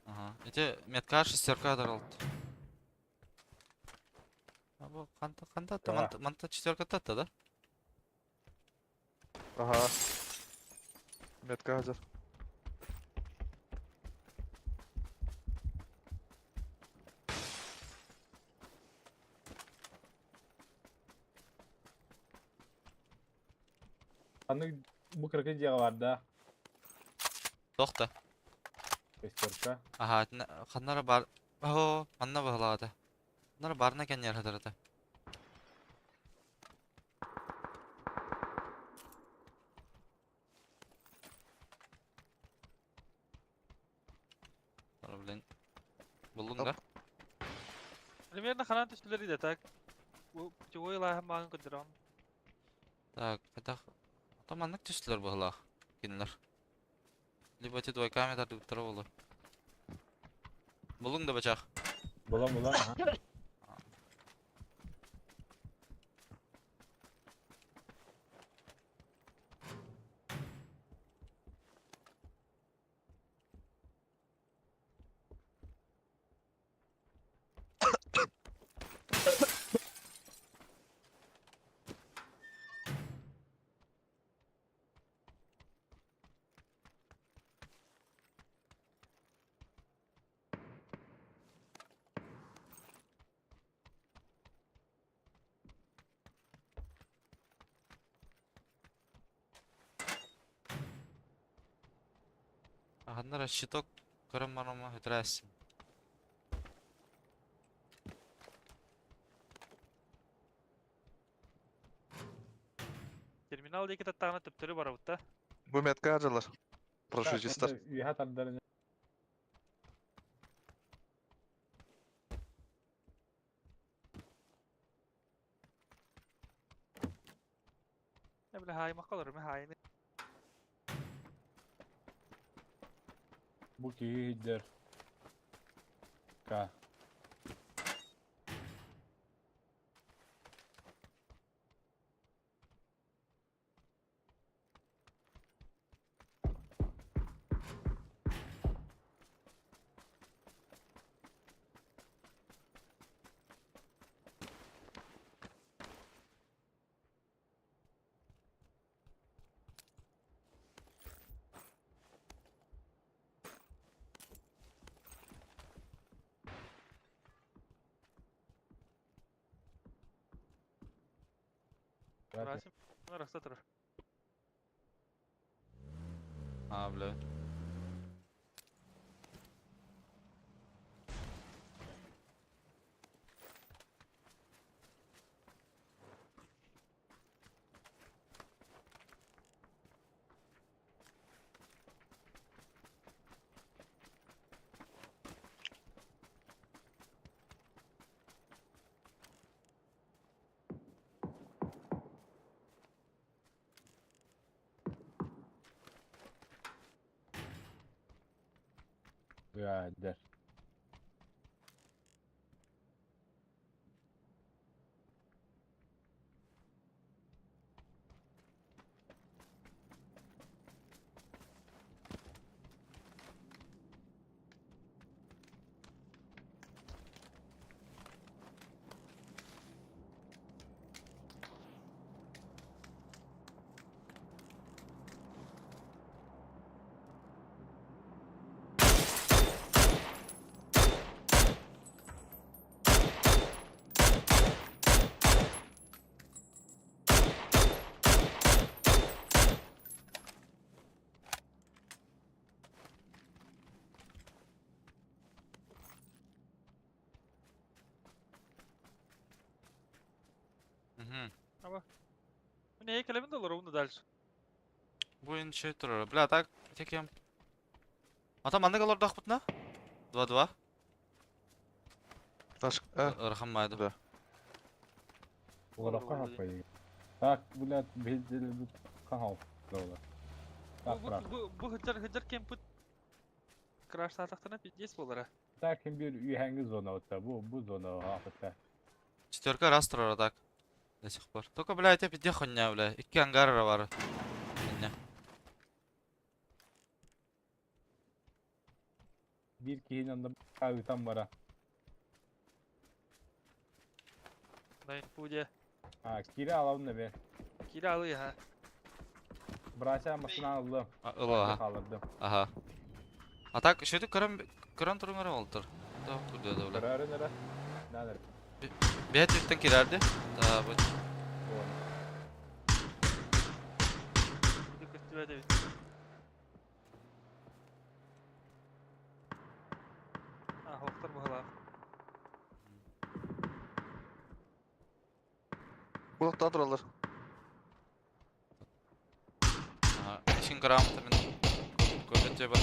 Speaker 1: Ага. Эти метка шестерка адаралт. Або ханта ханта та манта манта четверка татта да?
Speaker 4: Ага. Метка хазар.
Speaker 2: Аны бу кыракы дьиэҕэ бар да?
Speaker 1: Тохта.
Speaker 2: Шестерка.
Speaker 1: Аха, ханнара бар. О, манна баһылаата. Ханнара барна кэннер хатарата. Блин. Буллуң да?
Speaker 3: Примерно ханан түстүлэр да так. Бу путевой лааһын маҕан көрдөрөҕүн.
Speaker 1: Так, хайдах Ото маннык түстүлэр быһылаах кинилэр. Либо эти двойками тардыбыттара буолуо. Булуҥ да бачах.
Speaker 2: Булан булан. Аха.
Speaker 1: Ханна щиток көрөн барама өтөрөөссүн.
Speaker 3: Терминал диэки таттаҕына төптөрү барабыт да.
Speaker 4: Бу метка дьалар. Прошутистар.
Speaker 2: Үөһэ тардарын
Speaker 3: Не бля хаайымакка олорор, мен хаайыны.
Speaker 2: Бу киһи иһдэр. Ка.
Speaker 3: Расим арахса турар.
Speaker 1: А, бля.
Speaker 2: Birader.
Speaker 1: Мгм.
Speaker 3: Мин эһи кэлэбин да олоробун да дальше.
Speaker 1: Бу ин şey турар. Бля, так текем. Ата маннык олордохпутуна? 2-2.
Speaker 4: Наш... А,
Speaker 1: Ырахан маайды.
Speaker 4: Да.
Speaker 2: Олороххо хаппай. Так, блядь, беделбит хахал. Так,
Speaker 3: Бу
Speaker 2: брат.
Speaker 3: бу бу хыджар хыджар кемпут краш саатахтана пиздец буолара.
Speaker 2: Так, ким bir үйәңгі зона отта. Бу бу зона хаппа.
Speaker 1: Четверка раз турар так. До сих пор. Только, бля, это пизде хуйня, бля. Икки ангара бар. Хуйня.
Speaker 2: Bir киһин онда ыытан бара.
Speaker 3: Найн пудя.
Speaker 2: А, кире алабын да бе.
Speaker 3: Кире алый ха.
Speaker 2: Братья машина алды.
Speaker 1: Ыла, аха.
Speaker 2: Қалырды.
Speaker 1: Аха. А так, шөйтүп көрөн көрөн туруңар олтур. Да, курдуя да, бля.
Speaker 2: Көрөрүн эрэ. Наныр.
Speaker 1: Бэт үттен кирерди. Да, бу.
Speaker 3: Буду көстүбэт эбит. А, хоқтар баһалаах.
Speaker 4: Булактан туралар.
Speaker 1: Аха. Ишин грамота мен көбөт жеба.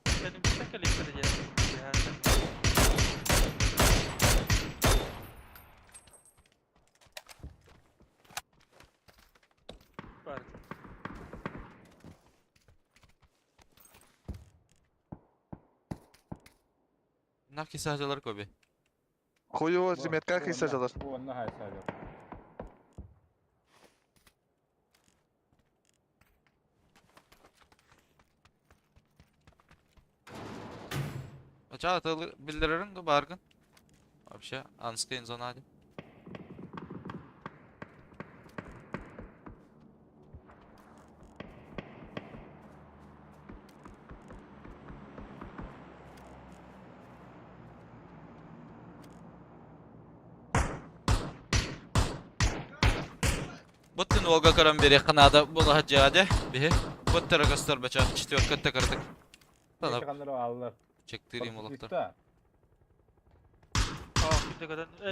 Speaker 3: Кэннибиттэн кэлиэхтэрэ диэн. Иһээннэр. Бар.
Speaker 1: Наки сажалар көбү.
Speaker 4: Хуево метка кисе жалар.
Speaker 2: Бу онна хайсар.
Speaker 1: Ача атылы билдирерин ду баргын. Вообще, анскин зона ди. Буттун Волга көрөн бери канада була хаджаде бихи. Быттара көстөр бача. Четверка кырдык.
Speaker 2: Каннары аллар.
Speaker 1: Чектирим олохтор.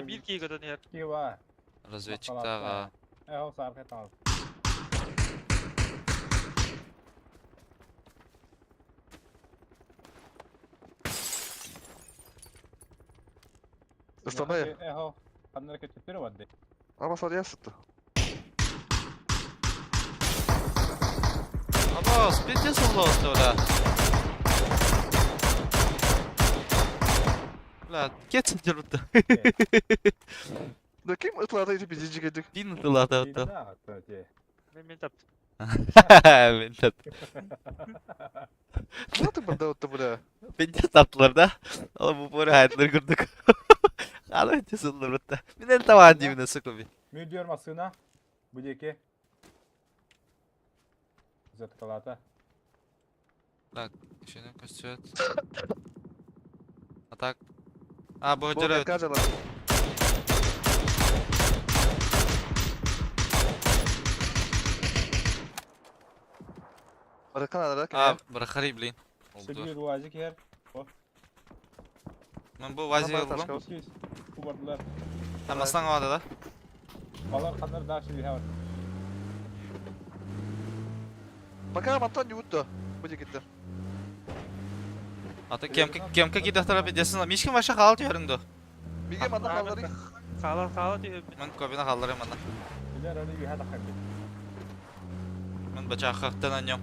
Speaker 3: Биир киһи көтөн иһэр.
Speaker 2: Кива.
Speaker 1: Разведчиктаға.
Speaker 2: Э, ол сарқы тал.
Speaker 4: Ыстанай.
Speaker 2: Эхо, ханнары көтүттүрү барды.
Speaker 4: Ама сарыya сытты.
Speaker 1: Аба, спите соллоосто, бля. Бля, кет сылдьар
Speaker 4: Да ким ытлата ити бизи жигедик?
Speaker 1: Дин ытылата отто.
Speaker 3: Мен мен таптым.
Speaker 1: Мен таптым.
Speaker 4: Куда ты банда отто, бля?
Speaker 1: Пенде таптылар да. Ол бу поры хайтлар курдук. Аны өтө сыллар бутта. Мен эл табаан деймин сука би.
Speaker 2: Мен диyor масына. Бу деке. Заткалата.
Speaker 1: Так, еще костюет. А так. А, бу
Speaker 4: Бу
Speaker 1: жүрөт.
Speaker 4: кажалар. Баракан арак.
Speaker 1: А, брахари, блин. Oldu.
Speaker 2: Сергей Руазик her.
Speaker 1: Мен бу вази болдум.
Speaker 2: Siz kubardılar.
Speaker 1: Тамастан алады да.
Speaker 2: Балар кандар да шили хавар.
Speaker 4: Пока мантан юутtu. Бу декетте.
Speaker 1: Ата кемке кемке кидахтара бедесин. Мишкин баша хал түһөрүңдү.
Speaker 4: Биге манда халлары.
Speaker 3: Хаалар хаала түһүм.
Speaker 1: Мен көбүнө халларым анда.
Speaker 2: Билер öyle bir hata kaldı.
Speaker 1: Мен бача хактан аньом.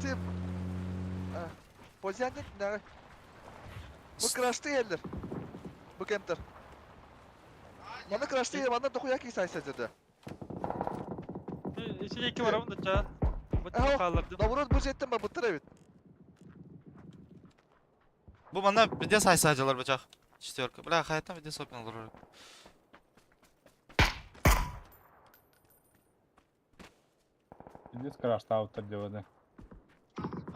Speaker 4: Тип. Позиянник нары. Бу крашты елдер. Бу кемтер. Мана крашты ел, мана дохуя ки сайса деді.
Speaker 3: Ичине iki барамын да чаа. Бу
Speaker 4: Ау.
Speaker 3: хаалардым.
Speaker 4: Наоборот, бу жеттен ба буттыр эбит.
Speaker 1: Бу мана беде сайса жалар бачах. Четверка. Бля, хайтан беде сопин алыр.
Speaker 2: Biz крашты avtır diyordu.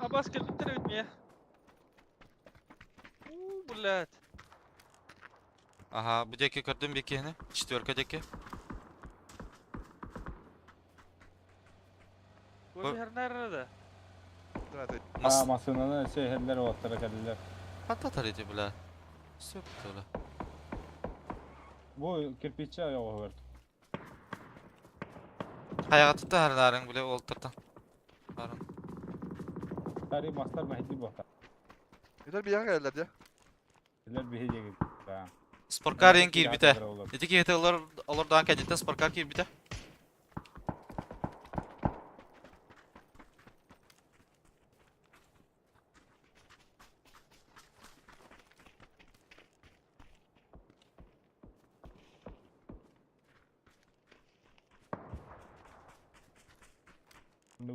Speaker 3: Абас келбиттер эбит мие. У, блядь.
Speaker 1: Ага, бу деке көрдүм бекени. Четверка деке.
Speaker 3: Бу хернер да.
Speaker 1: Мас
Speaker 2: Ha masınanı şey heller ottara geldiler.
Speaker 1: Пататар эти, бля. Все, бля.
Speaker 2: Bu kirpiçe yok var.
Speaker 1: Хаягатыта харнарың, бля, олтыртан. Барын.
Speaker 2: Tari maslar mahdi bohta.
Speaker 4: Билер бияга келдер я.
Speaker 2: Biler bir hediye gibi.
Speaker 1: Спорткар ең кирбите. Эти кихете олар олардан кәдеттен спорткар кирбите.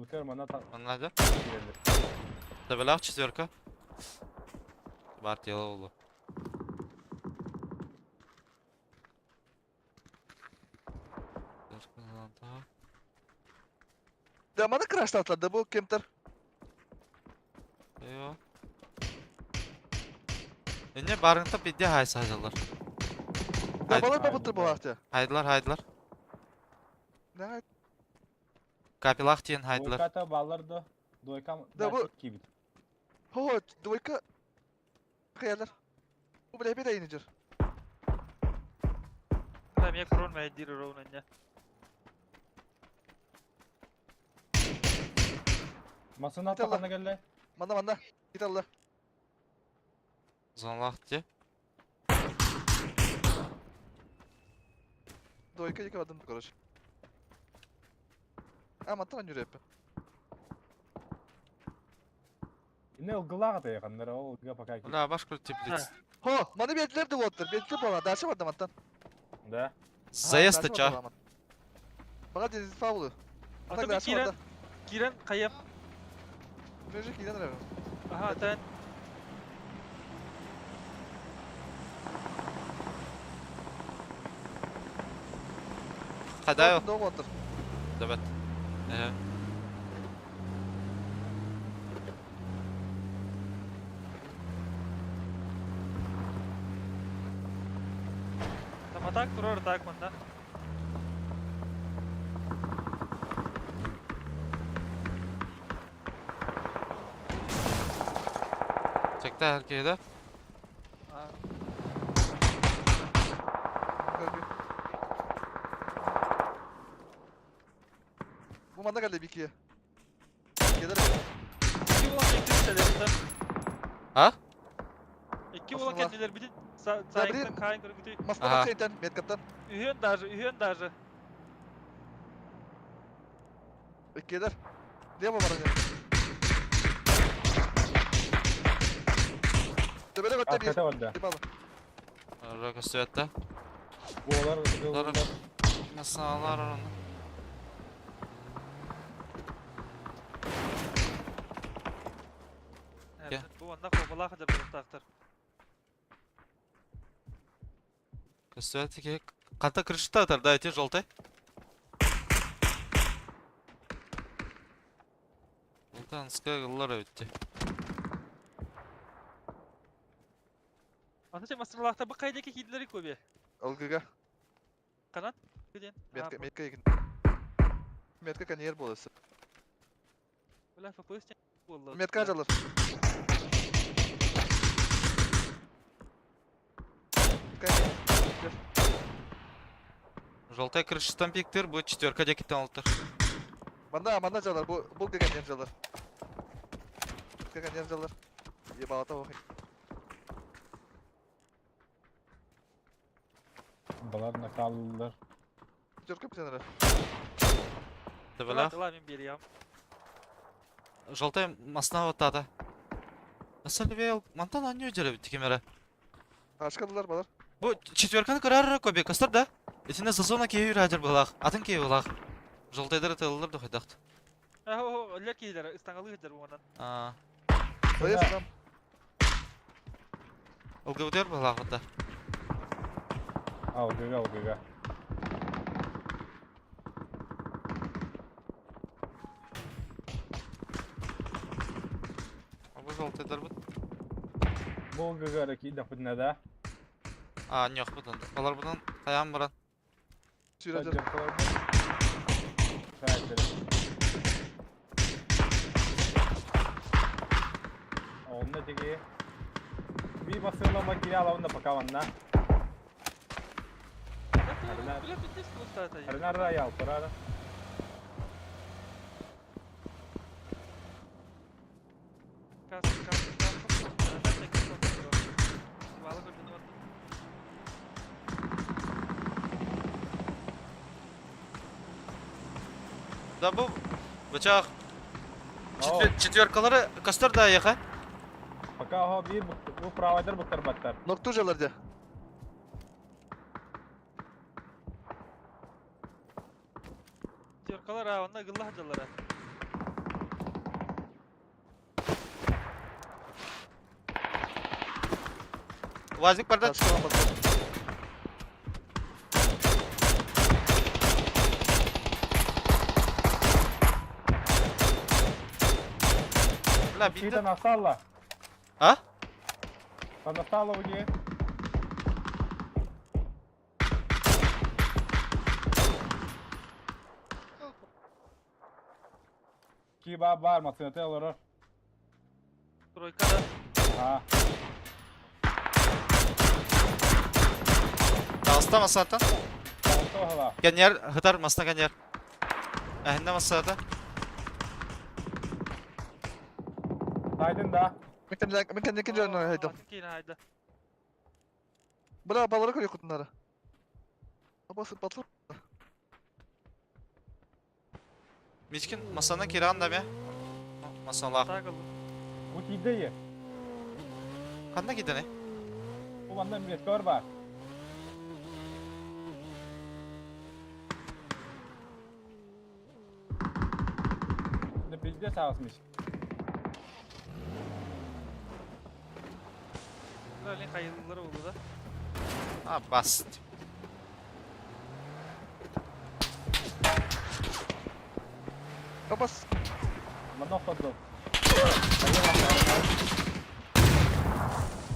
Speaker 2: Nukleer mana ta
Speaker 1: Аннада. Табелах четверка. Бар тело олу.
Speaker 4: Да мана крашты атлады бу кемтер.
Speaker 1: Эйо. Эне барыңта бидде хайса жалар.
Speaker 4: Да балар ба буттыр бу акты.
Speaker 1: Хайдылар, хайдылар.
Speaker 4: Да
Speaker 1: Капилах тиен хайдылар.
Speaker 2: Двойка та ballardı. Двойка
Speaker 4: Да bu-
Speaker 2: gibi.
Speaker 4: Хо, двойка. Кыялар. Бу биле бир айнычыр.
Speaker 3: Да, мие крон мәйдир ровно не.
Speaker 2: Masına
Speaker 4: Tamam.
Speaker 2: takana geldi.
Speaker 4: Манда манда. Кит алла.
Speaker 1: Зонлах те.
Speaker 4: Двойка екі бардым, короче. А, мантан жүрөп.
Speaker 2: Ne o gılağa da yakınlar o gıla пока.
Speaker 1: Бля, баш крут теплиц.
Speaker 4: Хо, маны бердилер деп оттыр. Бердилер бала, дальше барды мантан.
Speaker 2: Да.
Speaker 1: Заезд ча.
Speaker 4: Бага дениз фаулы.
Speaker 3: Ата мен кирен, кирен кайым.
Speaker 4: Меже кирен рэ.
Speaker 3: Аха, тен.
Speaker 1: Кадаю.
Speaker 4: Дог оттыр.
Speaker 1: Дабат. Э.
Speaker 3: Там атак турар так манда.
Speaker 1: Уазиктаах киһи да?
Speaker 4: Бу манна кэллэ бикие. Киэлэр
Speaker 3: Икки буолан кэннилэр да.
Speaker 1: А?
Speaker 3: Икки буолан кэннилэр битин саайыктан хаайын көргүтүй.
Speaker 4: Маска хайтан, меткаттан.
Speaker 3: Үһүөн даже, үһүөн даже.
Speaker 4: Иккиэлэр. Лево баран. Төбөлө көттө биир.
Speaker 1: Ара көстүбэттэ.
Speaker 2: Буолар
Speaker 1: Масалар оны.
Speaker 3: Бу онна кобалаах дьарбалыктаахтар.
Speaker 1: Көстүбэт ки. Қата крышта атар, да, эти желтый. Алтанская ыллар өтті.
Speaker 3: Аны сен мастерлаахта бу хайдеки киидилери көбе.
Speaker 4: Алгыга.
Speaker 3: Канат? Күден.
Speaker 4: Метка, метка егин. Метка коньер болысы.
Speaker 3: Бля, ФПС болду.
Speaker 4: Метка жалыр.
Speaker 1: Желтая крышаттан пиктер, будет четверка декиттен алтыр.
Speaker 4: Манда, манда жалар, бу бу коньер жалар. Коньер жалар. Ебалата охи.
Speaker 2: Балар накаллар.
Speaker 4: Четверка битенер.
Speaker 1: Дыбыла.
Speaker 3: Дыла мен бериям.
Speaker 1: Желтая масна тата. Асалвел, мантан аню жере тикемере.
Speaker 4: Ашкадылар балар.
Speaker 1: Бу четверканы көрөр көбе кастар да. Итине зазона кейи радер булах, атын кейи булах. Желтайдар тыллар да хайдакт.
Speaker 3: О, лер кейлер, истангалы хедер буганан.
Speaker 1: А.
Speaker 4: Дайы
Speaker 1: ЛГВД булах да.
Speaker 2: Алгыга, алгыга.
Speaker 1: Бу желтайдар бут.
Speaker 2: Бу ЛГГ раки да худна да.
Speaker 1: А, не бутан. Балар бутан таян баран.
Speaker 4: Сүйрәдер.
Speaker 2: Онна теги. Би басыла материала онна пока ванна. Арнар ял парада.
Speaker 1: Да бу бычак. Четверкалары кастар да яха.
Speaker 2: Пока ho bir bu правайдар буктар баттар.
Speaker 4: Нокту жалар де.
Speaker 3: Четверкалар а, онна гыллах жаллара.
Speaker 1: Вазик барда. Бля,
Speaker 2: битте. Настала.
Speaker 1: А?
Speaker 2: Настала уге. Киба бар, масыната олорор.
Speaker 3: Тройка да.
Speaker 2: Ага.
Speaker 1: Алста масата. Генер, хытар масна генер. Әһинне масата.
Speaker 2: Тайдын да.
Speaker 4: Мен кенде жөнү хайдым. Бра балары көрө кутунары. Абасы батлы.
Speaker 1: Мичкин масана киран да ме? Масалах.
Speaker 2: Бу кийде.
Speaker 1: Канда кидене?
Speaker 2: Бу манда меткор бар. Да пиздец аусмиш.
Speaker 3: Öyle hayırlıları oldu da.
Speaker 1: А, бас.
Speaker 4: Абас.
Speaker 2: Манда ходдо.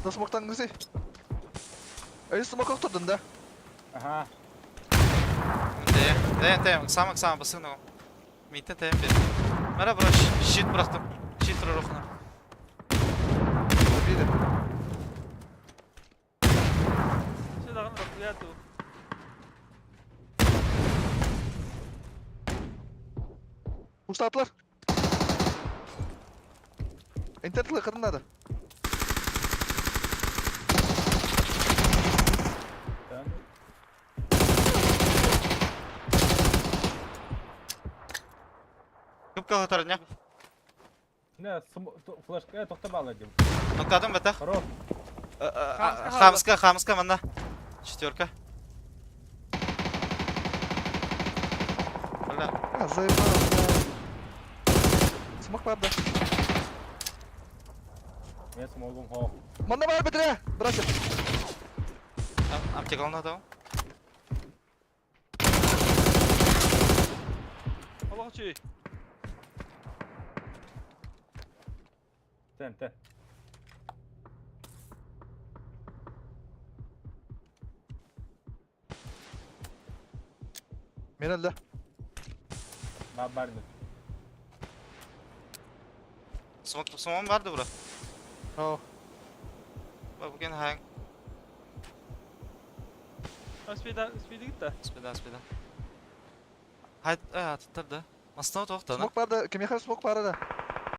Speaker 4: Да смоктан гүсей. Эй, смок октодун да.
Speaker 2: Ага.
Speaker 1: Тем, тем, тем, сам сам басын о. Митте тем бер. Мара бро, щит бырактым. Щит рухна.
Speaker 4: Убили.
Speaker 3: Все даҕаны дохуя дуу.
Speaker 4: Пуштаатылар. Интер тылы надо.
Speaker 10: Кып кылатар не?
Speaker 2: Не, флешка тохто дип.
Speaker 10: Нокадым бата.
Speaker 2: Хорош.
Speaker 10: Хамска, хамска манна. Четверка. Бля.
Speaker 4: А, заебал, бля. Смог правда.
Speaker 2: Я смогу хо.
Speaker 4: Манна бар бетре, братья.
Speaker 10: Аптека надо.
Speaker 3: Олох үчүгэй.
Speaker 2: Тен, тен.
Speaker 4: Мен өлдө.
Speaker 2: Бар бар.
Speaker 10: Смок, смок барды бро.
Speaker 4: О,
Speaker 10: Bak bugün hang.
Speaker 3: Спида, спида гитта.
Speaker 10: Спида, спида. Хайт, э, аттар да. Мастау тоқтаны.
Speaker 4: Смок барды, кимеха смок бары да.